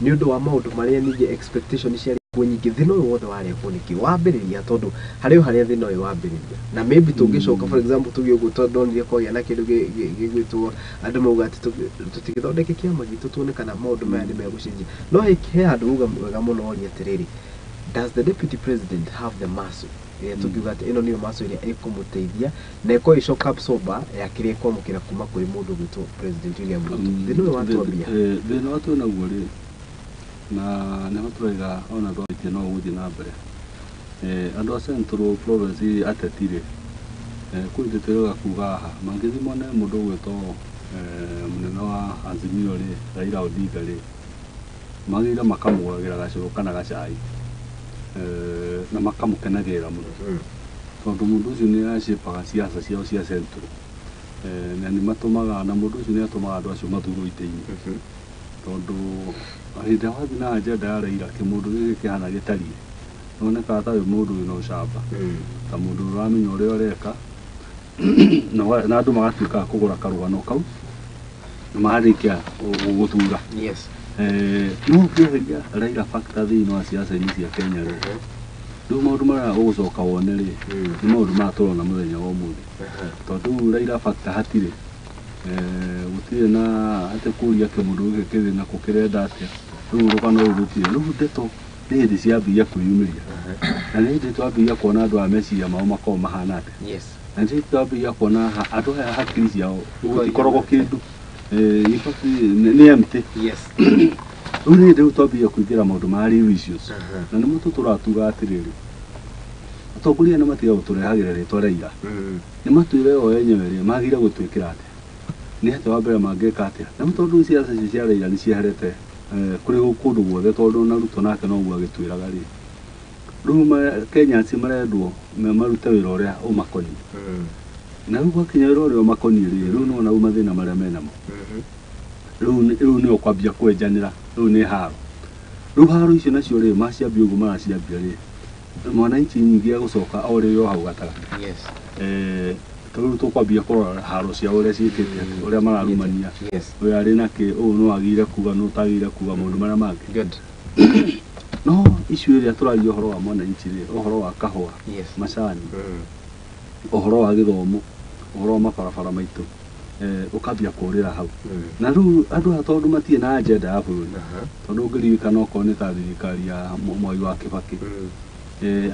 nĩ ũndũ wa maũndũ marĩa ningĩ expectation ciarĩ kuo nyingĩ. Thĩna ũyũ wothe warehwo nĩkĩ wambĩrĩria tondũ harĩ o harĩa thĩna ũyũ wambĩrĩria na maybe tũngĩcoka for example tuge ũguo tondũ ndonire kwagĩa na kĩndũ gĩgwĩtwo andũ mauga atĩ tũtigĩthondeke kĩama gitũ tuone kana maũndũ maya nĩ megũcenjia. No he handũ uga wega mũno woria atĩrĩrĩ, does the deputy president have the muscle ĩrĩa tũngiuga atĩ ĩno nĩyo muscle ĩrĩa ĩkũmũteithia na ĩkorwo ĩ shock absorber ya kĩrĩa ĩkwamũkĩra kuma kũrĩ mũndũ ũgwĩtwo president William Ruto? Thĩna ũyũ watwambia Thĩna wa twĩ naguo rĩ na nĩho tũraiga ona twaitie no ũgũthiĩ na mbere. Andũ a Central Province ateti rĩ kwĩ hĩndĩ twĩrĩga kuga haha mangĩthiĩ mone mũndũ ũgwĩtwo mũnene wa Azimio rĩ Raila Odinga rĩ magĩrĩire makamũgũragĩra gacũrũ kana gacai na makamũkenagĩrĩra mũno tondũ mũndũ ũcio nĩ acĩpaga siasa ciao cia Central na nĩ matũmaga na mũndũ ũcio nĩ atũmaga andũ acio mathurwo itĩ-inĩ tondũ hĩndĩ ĩrĩa wathiĩ na agenda ya Raila kĩmũndũ gĩkĩ kĩhana gĩtariĩ nĩwonekaga ta wĩ mũndũ wĩna ũcamba ta mũndũ ũramenya ũrĩa ũreka na andũ magatuĩka a kũgũra karũgano kau na marĩkia gũgũthura. Yes. No ũngĩeheria Raila factor thĩinĩ wa siasa-inĩ cia Kenya rĩ rĩu maũndũ marĩa ũgũcoka wone rĩ nĩ maũndũ maya tũrona mũthenya wa ũmũthĩ tondũ rĩu Raila factor hatirĩ gũtirĩ na atĩ kũria kĩmũndũ gĩkĩ kĩrĩ nakũ kĩrenda atĩa rĩu rũgano rũu rũtirĩ rĩu ndeto nĩ hĩndĩ ciambia kwĩyumĩria na nĩ hĩndĩ twambia kuona andũ aya meciria mao makoragwo mahana atĩa. Yes. Na nĩ hĩndĩ twambia kuona andũ aya hakiri ciao gũtikoragwo kĩndũ nĩ empty. Yes. Rĩu nĩ hĩndĩ rĩu twambia kũingĩra maũndũ ma real issues na nĩmo tũtũraga tuga atĩrĩrĩ Atongoria nĩ matiga gũtũrehagĩra rĩtwa Raila. Nĩ matwĩre o enyewe rĩ magire gũtwĩkĩra atĩa. Nĩ atĩa wa mbere mangĩka atĩa. Na rĩu tondũ ciaca icio cia Raila nĩ cieherete kũrĩ kũndũ guothe tondũ na Ruto nake noguo agĩtwĩraga rĩ. Rĩu Kenyans marendwo marute wĩra ũrĩa ũmakoniĩ. Na rĩu gwakinya wĩra ũrĩa ũmakoniĩ rĩ, rĩu nĩwona rĩu mathĩna marĩa menamo. Rĩu nĩo kwambia kwenjanĩra, rĩu nĩ haro. Rĩu haro icio nacio rĩ maciambia ũguo maraciambia rĩ, mwananchi nyingĩ egũcoka o rĩrĩ o hau gatagatĩ. Yes. Rĩu tũkwambia kũrora haro ciao ũrĩa ciĩkĩte atĩ, ũrĩa mararumania. Yes. Ũyũ arĩ na kĩ, ũyũ no agire kuga, no ũtagire kuga, maũndũ marĩa mangĩ. Good. No issue ĩrĩa tũraria ũhoro wa mwananchi rĩ, ũhoro wa kahũa, Yes. macani, ũhoro wa gĩthomo, ũhoro wa mabarabara maitũ, ũkambia kũrĩra hau. Na rĩu andũ aya tondũ matirĩ na agenda ya bũrũri, tondũ ũngĩririkana okorwo nĩ ta thirikari ya Mwai wa Kĩbakĩ,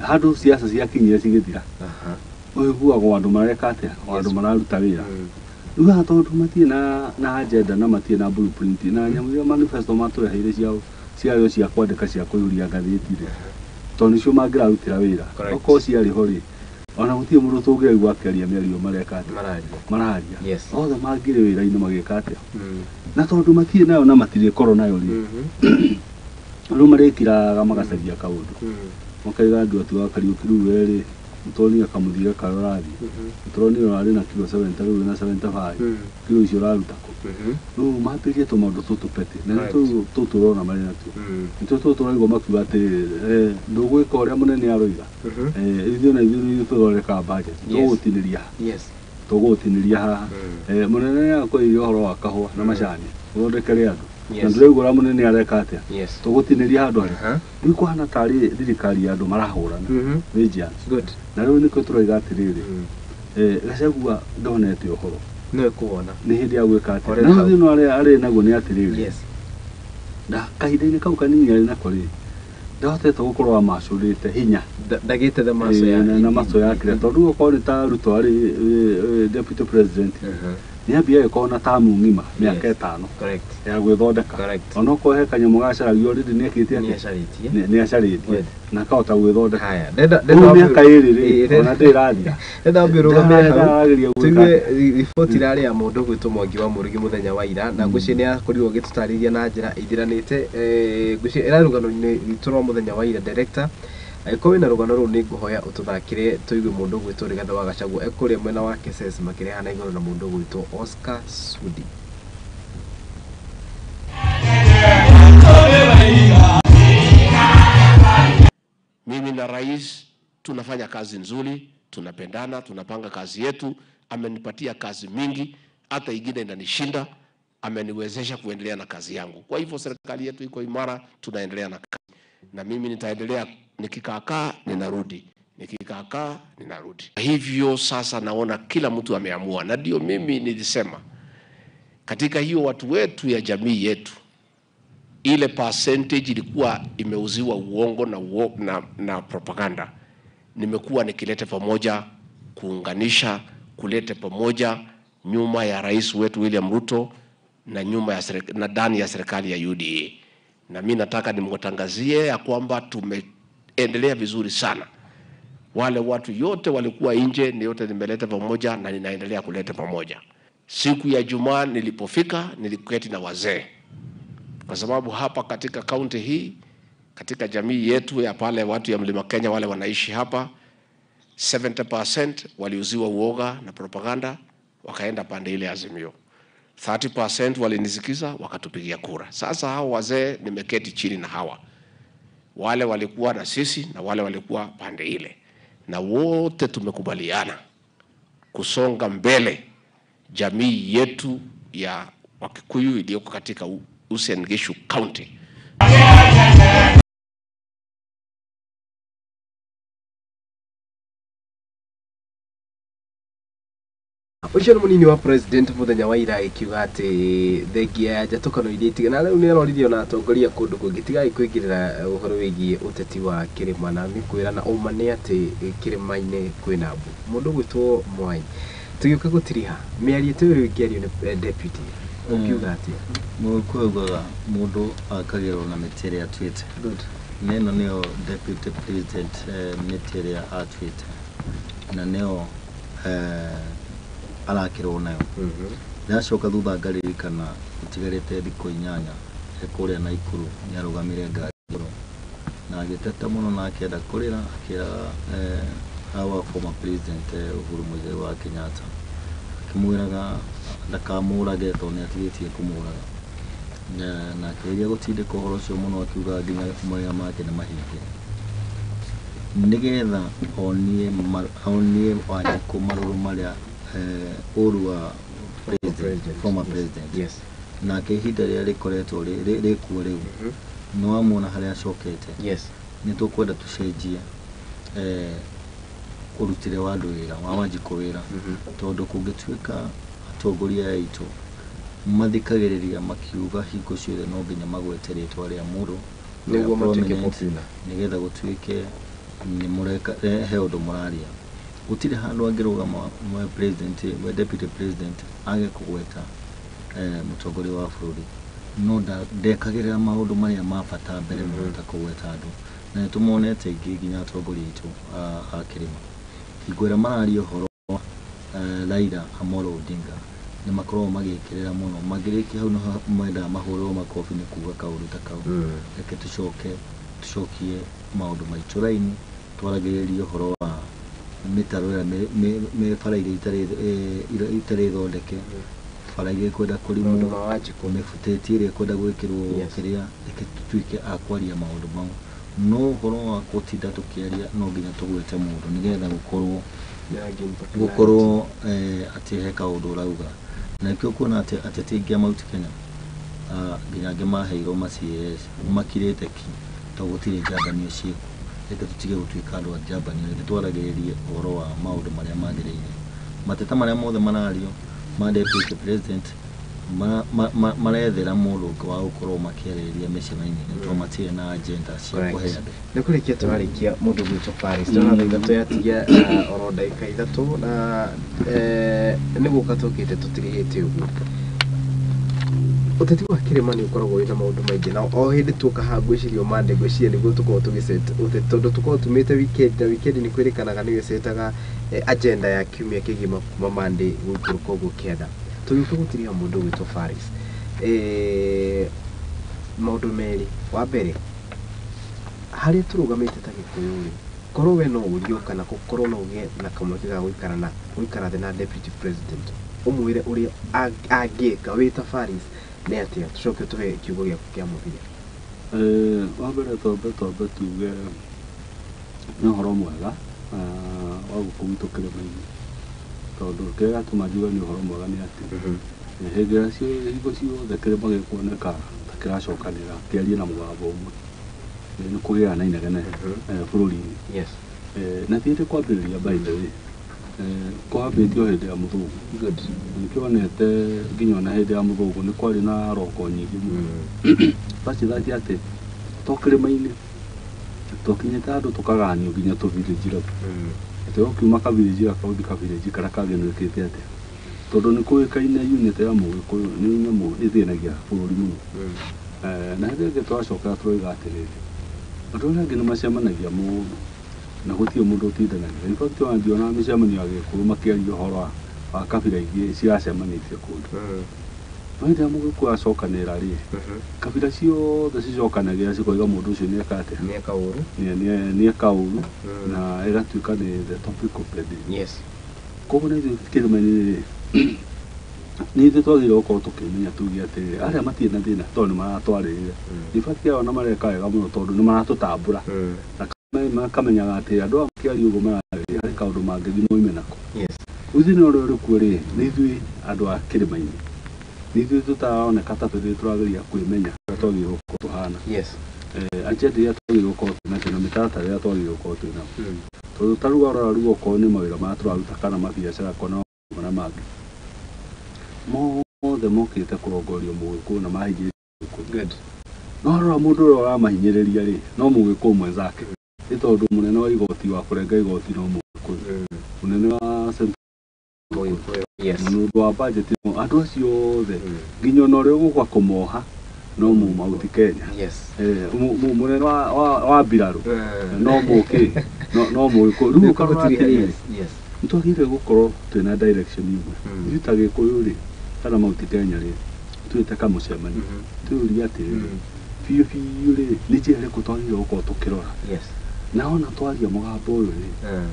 handũ siasa ciakinyire cigĩthira, ũiguagwo andũ mareka atĩa, o andũ mararuta wĩra. Rĩu haha tondũ matirĩ na agenda na matirĩ na blueprint, na nyamũ iria manifesto matũreheire ciao ciarĩ o cia kwandĩka cia kũihũria ngathĩti rĩ, tondũ nĩcio mangĩrarutĩra wĩra. Correct. Okorwo ciarĩ ho rĩ, ona gũtirĩ mũndũ tũngĩraigua akĩaria mĩario mareka atĩa, Mararia. mararia. Yes. Othe mangĩrĩ wĩra-inĩ magĩka atĩa. Na tondũ matirĩ nayo na matirĩkorwo nayo rĩ, rĩu marĩkiraga magacaria kaũndũ. Makaiga andũ ati wa Kariũki rĩu we rĩ, nĩtũronire kamũthiĩre karĩa ũrathiĩ. Nĩtũronire ũrarĩ na kiro 70 rĩu wĩna 75. Kiro icio ũraruta kũ? Rĩu mambĩrĩrie tũmaũndũ tũtũ petty, na nĩ tũtũ ũrona marĩ natuo. Nĩtũo tũtũ tũraigua makiuga atĩrĩrĩ, ndũgwĩka ũrĩa mũnene aroiga. Ithuĩ na ithuĩ nĩ ithuĩ tũthondekaga budget. Yes. Tũgũgũtinĩria haha. Yes. Tũgũgũtinĩria haha. Mũnene nĩ akwĩrire ũhoro wa kahũa na macani, ũthondekere andũ. Yes. Na ndũraigua ũrĩa mũnene areka atĩa. Yes. Tũgũtinĩria handũ harĩa. Rĩu kũhana tarĩ thirikari ya andũ marahũrana. Vengeance. Good. Na rĩu nĩkĩo tũroiga atĩrĩrĩ, Gachagua ndonete ũhoro. No ekuona. Nĩ hĩndĩ ya gwĩka atĩa. Ore Na rĩu hau. thĩna ũrĩa arĩ naguo nĩ atĩrĩrĩ. Yes. Na kahinda-inĩ kau kanini arĩ nako rĩ, ndahotete gũkorwo amacũrĩte hinya. Ndagĩte the maso ya Na maso ya kĩrĩa. Tondũ okorwo nĩ ta Ruto arĩ deputy president, nĩ ambia agĩkorwo na tamu ng'ima mĩaka Yes. ĩtano Correct. ya gwĩthondeka. Correct. Onokorwo he kanyamũ gacaragio already nĩ ekĩte Nĩ atĩa? acarĩtie. Nĩ acarĩtie. Good. Na akahota gwĩthondeka. Haya, ndenda Rĩu mĩaka ĩrĩ rĩ, ona ndĩrathira. Ndenda wambe ũrũgame hau. Ndarageria gwĩka Tũigue atĩa? riboti ĩrarĩ ya mũndũ gwĩtwo Mwangi wa Mũrĩgi mũthenya wa ira, na ngwĩciria nĩ akorirwo agĩtũtarĩria na njĩra ĩthiranĩte. Ngwĩciria ĩrarĩ rũgano-inĩ rwitũ rwa mũthenya wa ira, director. Angĩkorwo wĩna rũgano rũu nĩ ngũhoya ũtũthakĩre tũigue mũndũ ũgwĩtwo Rigathĩ wa Gachagua ekũrĩa mwena wa Kesses makĩrehana igũrũ na mũndũ ũgwĩtwo Oscar Sudi. Mimi na rais tunafanya kazi nzuri, tunapendana, tunapanga kazi yetu. Amenipatia kazi mingi, hata ingine inanishinda, ameniwezesha kuendelea na kazi yangu. Kwa hivyo serikali yetu iko imara, tunaendelea na kazi. Na mimi nitaendelea, nikikaakaa ninarudi, nikikaakaa ninarudi. Hivyo sasa naona kila mtu ameamua, na ndio mimi nilisema katika hiyo watu wetu ya jamii yetu, ile percentage ilikuwa imeuziwa uongo na propaganda. Nimekuwa nikilete pamoja, kuunganisha, kulete pamoja nyuma ya rais wetu William Ruto na nyuma ya na ndani ya serikali ya UDA. Na mimi nataka nimwatangazie ya kwamba tumeendelea vizuri sana. Wale watu yote walikuwa nje ni yote nimeleta pamoja na ninaendelea kuleta pamoja. Siku ya Jumaa nilipofika niliketi na wazee. Kwa sababu hapa katika kaunti hii, katika jamii yetu ya pale watu ya Mlima Kenya wale wanaishi hapa, 70% waliuziwa uoga na propaganda wakaenda pande ile Azimio. 30% walinisikiza wakatupigia kura. Sasa hao wazee nimeketi chini na hawa. Wale walikuwa na sisi na wale walikuwa pande ile. Na wote tumekubaliana kusonga mbele jamii yetu ya Wakikuyu iliyoko katika Uasin Gishu County. Ũcio nĩ mũnini wa president mũthenya wa ira agĩkiuga atĩ thengia ya njatũkano iria itigana na rĩu nĩ aroririo na atongoria kũndũ kũngĩ tigai kũingĩrĩra ũhoro wĩgiĩ ũteti wa kĩrĩma na nĩ kwĩra na ũma nĩ atĩ kĩrĩma-inĩ kwĩna mbu. Mũndũ ũgwĩtwo Mwai, tũgĩũka gũtiriha mĩario ta ĩyo ĩngĩario nĩ deputy ũngiuga atĩa? Mũgĩkũyũ augaga mũndũ akagĩrwo na mĩtĩ ĩrĩa atuĩte. Good. Na ĩno nĩyo deputy president mĩtĩ ĩrĩa atuĩte na nĩyo arakĩrwo nayo. Ndacoka thutha ngaririkana gũtigarĩte thikũ 8 kũrĩa Naikuru nĩarũgamire ngari igũrũ na agĩteta mũno na akĩenda kũrĩra akĩra our former president Uhuru Muigai wa Kenyatta akĩmwĩraga ndakamũrage tondũ nĩatigĩtie kũmũraga na akĩgeria gũtindĩka ũhoro ũcio mũno akiuga nginya mawĩra make nĩ mahinge nĩgetha onie Wanjikũ marũrũ marĩa ũru wa president, former president. Yes. Nake ihinda rĩrĩa rĩkoretwo rĩkuo rĩu nĩ wamuona harĩa acokete. Yes. Nĩ tũkwenda tũcenjie ũrutĩre wa andũ wĩra wa Wanjikũ wĩra tondũ kũngĩtuĩka atongoria aya aitũ mathikagĩrĩria makiuga hingo ciothe no nginya magwete rĩtwa rĩa mũndũ nĩguo matuĩke popular nĩgetha gũtuĩke nĩ mũreka he ũndũ mũraria. Gũtirĩ handũ angĩrũgama mwe president mwe deputy president age kũgweta mũtongoria wa bũrũri no ndekagĩrĩra maũndũ marĩa ma bata mbere mũno ta kũgweta andũ na nĩ tũmonete aingĩ nginya atongoria aitũ a kĩrĩma hingo ĩrĩa mararia ũhoro wa Raila Amolo Odinga nĩ makoragwo magĩkĩrĩra mũno mangĩrĩkia hau nĩho mendaga mahũrĩrwo makobi nĩ kuga kaũndũ ta kau. Reke tũcoke tũcokie maũndũ maitũ raini twaragĩrĩrie ũhoro wa mĩtaro ĩrĩa bara iria itarĩ thondeke bara iria ikwenda kũrimwo mĩbutĩti ĩrĩa ĩkwenda gwĩkĩrwo kĩrĩa reke tũtuĩke a kwaria maũndũ mau no ũhoro wa gũtinda tũkĩaria no nginya tũgwete mũndũ nĩgetha gũkorwo atĩ he kaũndũ ũrauga na nĩkĩo kuona atĩ ateti aingĩ a Mount Kenya nginya angĩ maheirwo ma CAS makirĩte ki tondũ gũtirĩ njambanio ciĩkuo. Reke tũtige gũtuĩka andũ a njambanio reke twaragĩrĩrie ũhoro wa maũndũ marĩa magĩrĩire mateta marĩa mothe marario ma deputy president marethera mũndũ ũngĩ wa gũkorwo makĩarĩrĩria mĩcemanio-inĩ tondũ matirĩ na agenda cia kũhe andũ. Nĩ kũrĩkia tũrarĩkia mũndũ gwitũ Paris ndĩrona thaa 3 yatigia oro ndagĩka 3 na nĩ gũka tũkĩte tũtirihĩte ũguo. Ũteti wa kĩrĩma nĩ ũkoragwo wĩna maũndũ maingĩ na o hĩndĩ tuoka haha ngwĩciria Monday ngwĩciria nĩguo tũkoragwo tũgĩset ũteti tondũ tũkoragwo tumĩte weekend na weekend nĩ kwĩrĩkanaga nĩyo ĩcetaga agenda ya kiumia kĩgima kuma Monday gũikũrũka ũguo kĩanda. Tũgĩũka gũtiriha mũndũ ũgwĩtwo Faris maũndũ merĩ. Wa mbere harĩa tũrũgamĩte ta Gĩkũyũ rĩ korwo we no ũrio kana korwo no ũgĩe na kamweke ga gũikara thĩ na deputy president ũmwĩre ũrĩa angĩka wĩ ta Faris nĩ atĩa tũcoke tũhe kiugo gĩaku kĩa mũthia. Wa mbere twambe tuge nĩ ũhoro mwega wa gũkũ gwitũ kĩrĩma-inĩ tondũ kĩrĩa gĩatũma njuge nĩ ũhoro mwega nĩ atĩ hĩndĩ ĩrĩa hingo ciothe kĩrĩma gĩkuoneka ta kĩracokanĩra kĩarie na mũgambo ũmwe nĩ kũgĩaga na inegene bũrũri-inĩ. Yes. Na ti hĩndĩ kwambĩrĩria by the way kwambĩtio hĩndĩ ya mũthũngũ. Good. Nĩkĩonete nginya ona hĩndĩ ya mũthũngũ nĩ kwarĩ na roko nyingĩ mũno bacithati atĩ to kĩrĩma-inĩ twakinyĩte handũ tũkaganio nginya tũ village level atĩ ũkiuma ka village gaka ũthiĩ ka village karĩa kangĩ nĩwĩkĩte atĩa tondũ nĩ kũĩkaine unit ya mũgĩkũyũ nĩ nyamũ ĩthĩnagia bũrũri mũno. Na hĩndĩ ĩngĩ twacoka tũroiga atĩrĩrĩ andũ arĩa angĩ nĩ macemanagia mũno na gũtirĩ mũndũ ũtindanagia. In fact ona ndionaga mĩcemanio ya Gĩkũyũ makĩaria ũhoro wa kabira ingĩ ciracemanĩtie kũndũ. No hĩndĩ ĩrĩa mũgĩkũyũ acokanĩrĩra rĩ kabira ciothe cicokanagĩrĩra cikoiga mũndũ ũcio nĩeka atĩa nĩeka ũru nĩeka ũru na ĩgatuĩka nĩ the topic of the day. Yes. Koguo na ithuĩ kĩrĩma-inĩ rĩ nĩ ithuĩ twagĩrĩirwo gũkorwo tũkĩmenya tuge atĩrĩrĩ arĩa matirĩ na thĩna tondũ nĩ maratwarĩrĩra. In fact aya ona mareka wega mũno tondũ nĩ maratũtambũra na makamenyaga atĩ andũ aya makĩaria ũguo mararĩrĩria harĩ kaũndũ mangĩthiĩ moime nako. Yes. Ũthĩna ũrĩa ũrĩ kuo rĩ nĩ ithuĩ andũ a kĩrĩma-inĩ nĩ ithuĩ tũtaraoneka ta tũrĩ tũrageria kwĩmenya ũrĩa twagĩrĩirwo gũkorwo tũhana. Yes. Agenda ĩrĩa twagĩrĩirwo gũkorwo twĩnacio na mĩtaratara ĩrĩa twagĩrĩirwo gũkorwo twĩnayo tondũ ta rĩu warora rĩu okorwo nĩ mawĩra marĩa tũraruta kana mabiacara kana marĩa mangĩ mothe mokĩte kũrongorio mũgĩkũyũ na mahinyĩrĩria mũgĩkũyũ. Good. No warora mũndũ ũrĩa ũramahinyĩrĩria rĩ no mũgĩkũyũ mwenzake nĩ tondũ mũnene wa igoti wa kũrenga igoti no mũgĩkũyũ mũnene wa Mũgĩkũyũ. Yes. mũndũ wa budget no andũ acio othe nginya ona ũrĩa ũgũka kũmoha No mu Mount Kenya. Yes. Mũnene wa mbirarũ Eh. no mũkĩ no mũgĩkũyũ rĩu ũkarora atĩrĩrĩ, Yes. Yes. nĩtwagĩrĩire gũkorwo twĩna direction ĩmwe. Mm. Ithuĩ ta gĩkũyũ rĩ, kana Mount Kenya rĩ, twĩte kamũcemanio, Mhm. twĩyũrie atĩrĩrĩ, Mm. biũ biũ rĩ, nĩ njĩra ĩrĩkũ twagĩrĩire gũkorwo tũkĩrora? Yes. Na ona twaria mũgambo ũyũ rĩ, Eh.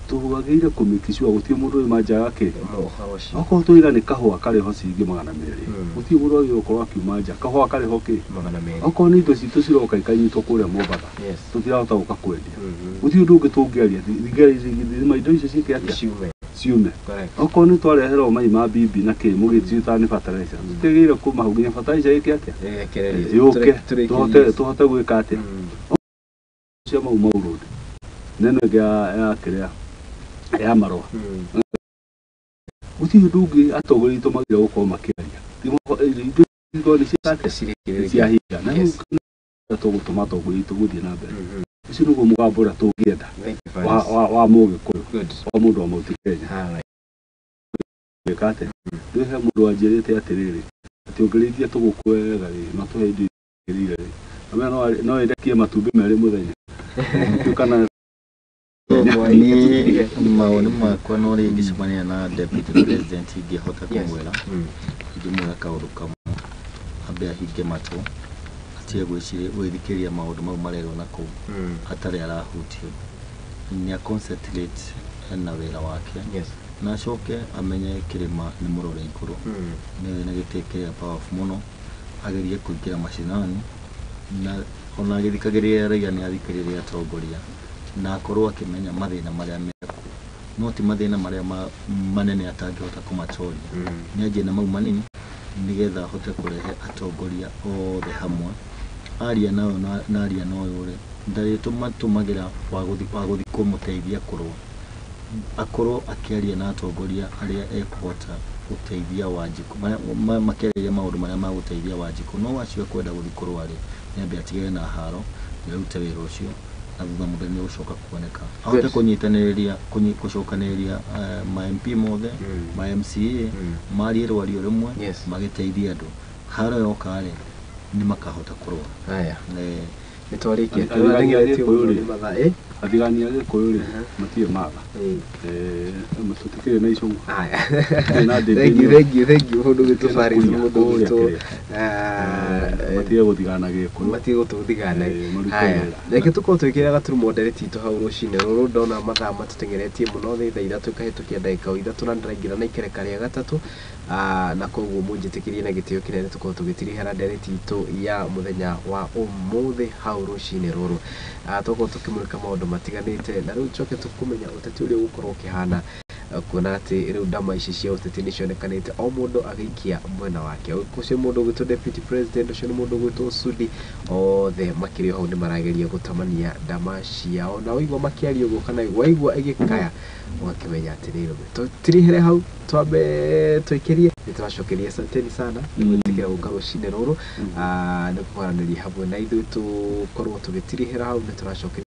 twagĩrĩire kũ make sure gũtirĩ mũndũ ũyũ manjaga kĩ. Ũhoro ũcio. Okorwo tũiga nĩ kahũa karĩho ciringi 200, Mm. gũtirĩ mũndũ wagĩrĩirwo gũkorwo akiuma nja kahũa karĩho kĩ. 200. Okorwo nĩ indo citũ ciroka ikanyitwo kũrĩa Mombatha, Yes. tũtirahota gũka kwendia, Mhm. gũtirĩ ũndũ ũngĩ tũngĩaria thima indo icio ciĩke atĩa? Ciume. Ciume. Correct. Okorwo nĩ twareherwo mai ma bibi na kĩ mũgĩtuĩta nĩ fertilizer, tũtiagĩrĩire kuma hau nginya fertilizer ĩke atĩa? Ĩrekererio. Yũke tũhote gwĩka atĩa? Mm. Cia Mau Mau Road neno ĩngĩ ya kĩrĩa ya marũa, Mm. gũtirĩ ũndũ ũngĩ atongoria aitũ magĩrĩire gũkorwo makĩaria. Indo icio nĩ ciĩka atĩa? Cirekererio. Ciahinga na rĩu Yes. tũgũtũma atongoria aitũ gũthiĩ na mbere. Mhm. Ũcio nĩguo mũgambo ũrĩa tũngĩenda Thank you, wa Faris. wa mũgĩkũyũ, Good. wa mũndũ wa Mount Kenya. All right. Gwĩka atĩa? Rĩu he mũndũ wanjĩrĩte atĩrĩrĩ, atĩ ũngĩrĩithia tũgũkũ wega rĩ, no tũhe indo igĩrĩire rĩ, amenya no ĩrekie matumbĩ 2 mũthenya. Nĩkĩo kana Niĩ mawoni makwa no rĩ ingĩcemania na deputy president ingĩhota Yes. kũmwĩra, Mm. ingĩmwĩra kaũndũ kamwe, ambe ahinge matũ, atige gwĩthikĩrĩria maũndũ mau marerwo na kũu Mm. atarĩ arahutio, nĩ a concentrate na wĩra wake, Yes. na acoke amenye kĩrĩma nĩ mũrore igũrũ. Mm. Nĩ na gĩtĩ kĩrĩa powerful mũno, agerie kũingĩra macinani, na ona agĩthikagĩrĩria raia nĩ athikĩrĩria atongoria, na akorwo akĩmenya mathĩna marĩa mekuo, no ti mathĩna marĩa manene atangĩhota kũmatoria. Mm. Nĩ anjie na mau manini nĩgetha ahote kũrehe atongoria othe hamwe, aria na ũyũ na aria na ũyũ rĩ, ndarĩtũmatũmagĩra wa gũthiĩ kũmũteithia kũrũa, akorwo akĩaria na atongoria arĩa ekũhota gũteithia Wanjikũ, makĩarĩria maũndũ marĩa magũteithia Wanjikũ. No acio ekwenda gũthiĩ kũrũa rĩ, nĩ ambe atigane na haro, nĩ arute wĩra ũcio, na thutha mũthenya nĩ ũgũcoka kuoneka ahote Good. kũnyitanĩrĩria gũcokanĩrĩria ma MP mothe, Mm. ma MCA, Mm. marie rwario rũmwe, Yes. magĩteithia andũ. Haro yoka rĩ, nĩ makahota kũrũa. Haya. Nĩ twarĩkia. Athigani a Tũrateng'eretio Gĩkũyũ mũno rĩ. nĩ mathaa. Eh? Athigani a gĩkũyũ rĩ, Mhm. matirĩ matha. Eh. Tũtikĩrĩ na icũng'wa. Haya. Na ndĩndĩ Thank you, ĩno. thank you, thank you. Mũndũ gwitũ Kũrĩa Faris, mũndũ kũrĩa gwitũ kĩrĩa. Matige gũthigana gĩkũyũ. Matige gũtũthigana. Marute Haya. wĩra. Reke tũkorwo twĩkĩra gaturumo ndereti itũ hau rũcinĩ rũrũ, ndona mathaa matũteng'eretie mũno, nĩ thaa 3 ikahĩtũkia ndagĩka o 3, na ndĩraingĩra na ikereka rĩa gatatũ. Na koguo mũnjĩtĩkĩrie na gĩtĩo kĩnene tũkorwo tũgĩtirihana ndereti itũ ya mũthenya wa ũmũthĩ hau rũcinĩ rũrũ. Tũkorwo tũkĩmũrĩka maũndũ matiganĩte, na rĩu tũcoke tũkũmenya ũteti ũrĩa ũgũkorwo ũkĩhana, kuona atĩ rĩu ndama ici cia ũteti nĩ cionekanĩte o mũndũ agĩikia mwena wake. Ũcio mũndũ ũgwĩtwo deputy president, ũcio nĩ mũndũ ũgwĩtwo Sudi, othe makĩrĩ o hau nĩ marageria gũtamania ndama ciao, na waigua makĩaria ũguo kana waigua ĩgĩkaya ũgakĩmenya atĩ nĩ irũme. Tũtirihere hau, twambe twĩkĩrie. Nĩ tũracokeria asanteni sana nĩ gwĩtĩkĩra gũka rũcinĩ rũrũ, nĩ kwaranĩria hamwe na ithuĩ, tũkorwo tũgĩtirihĩra hau. Nĩ tũracokeria.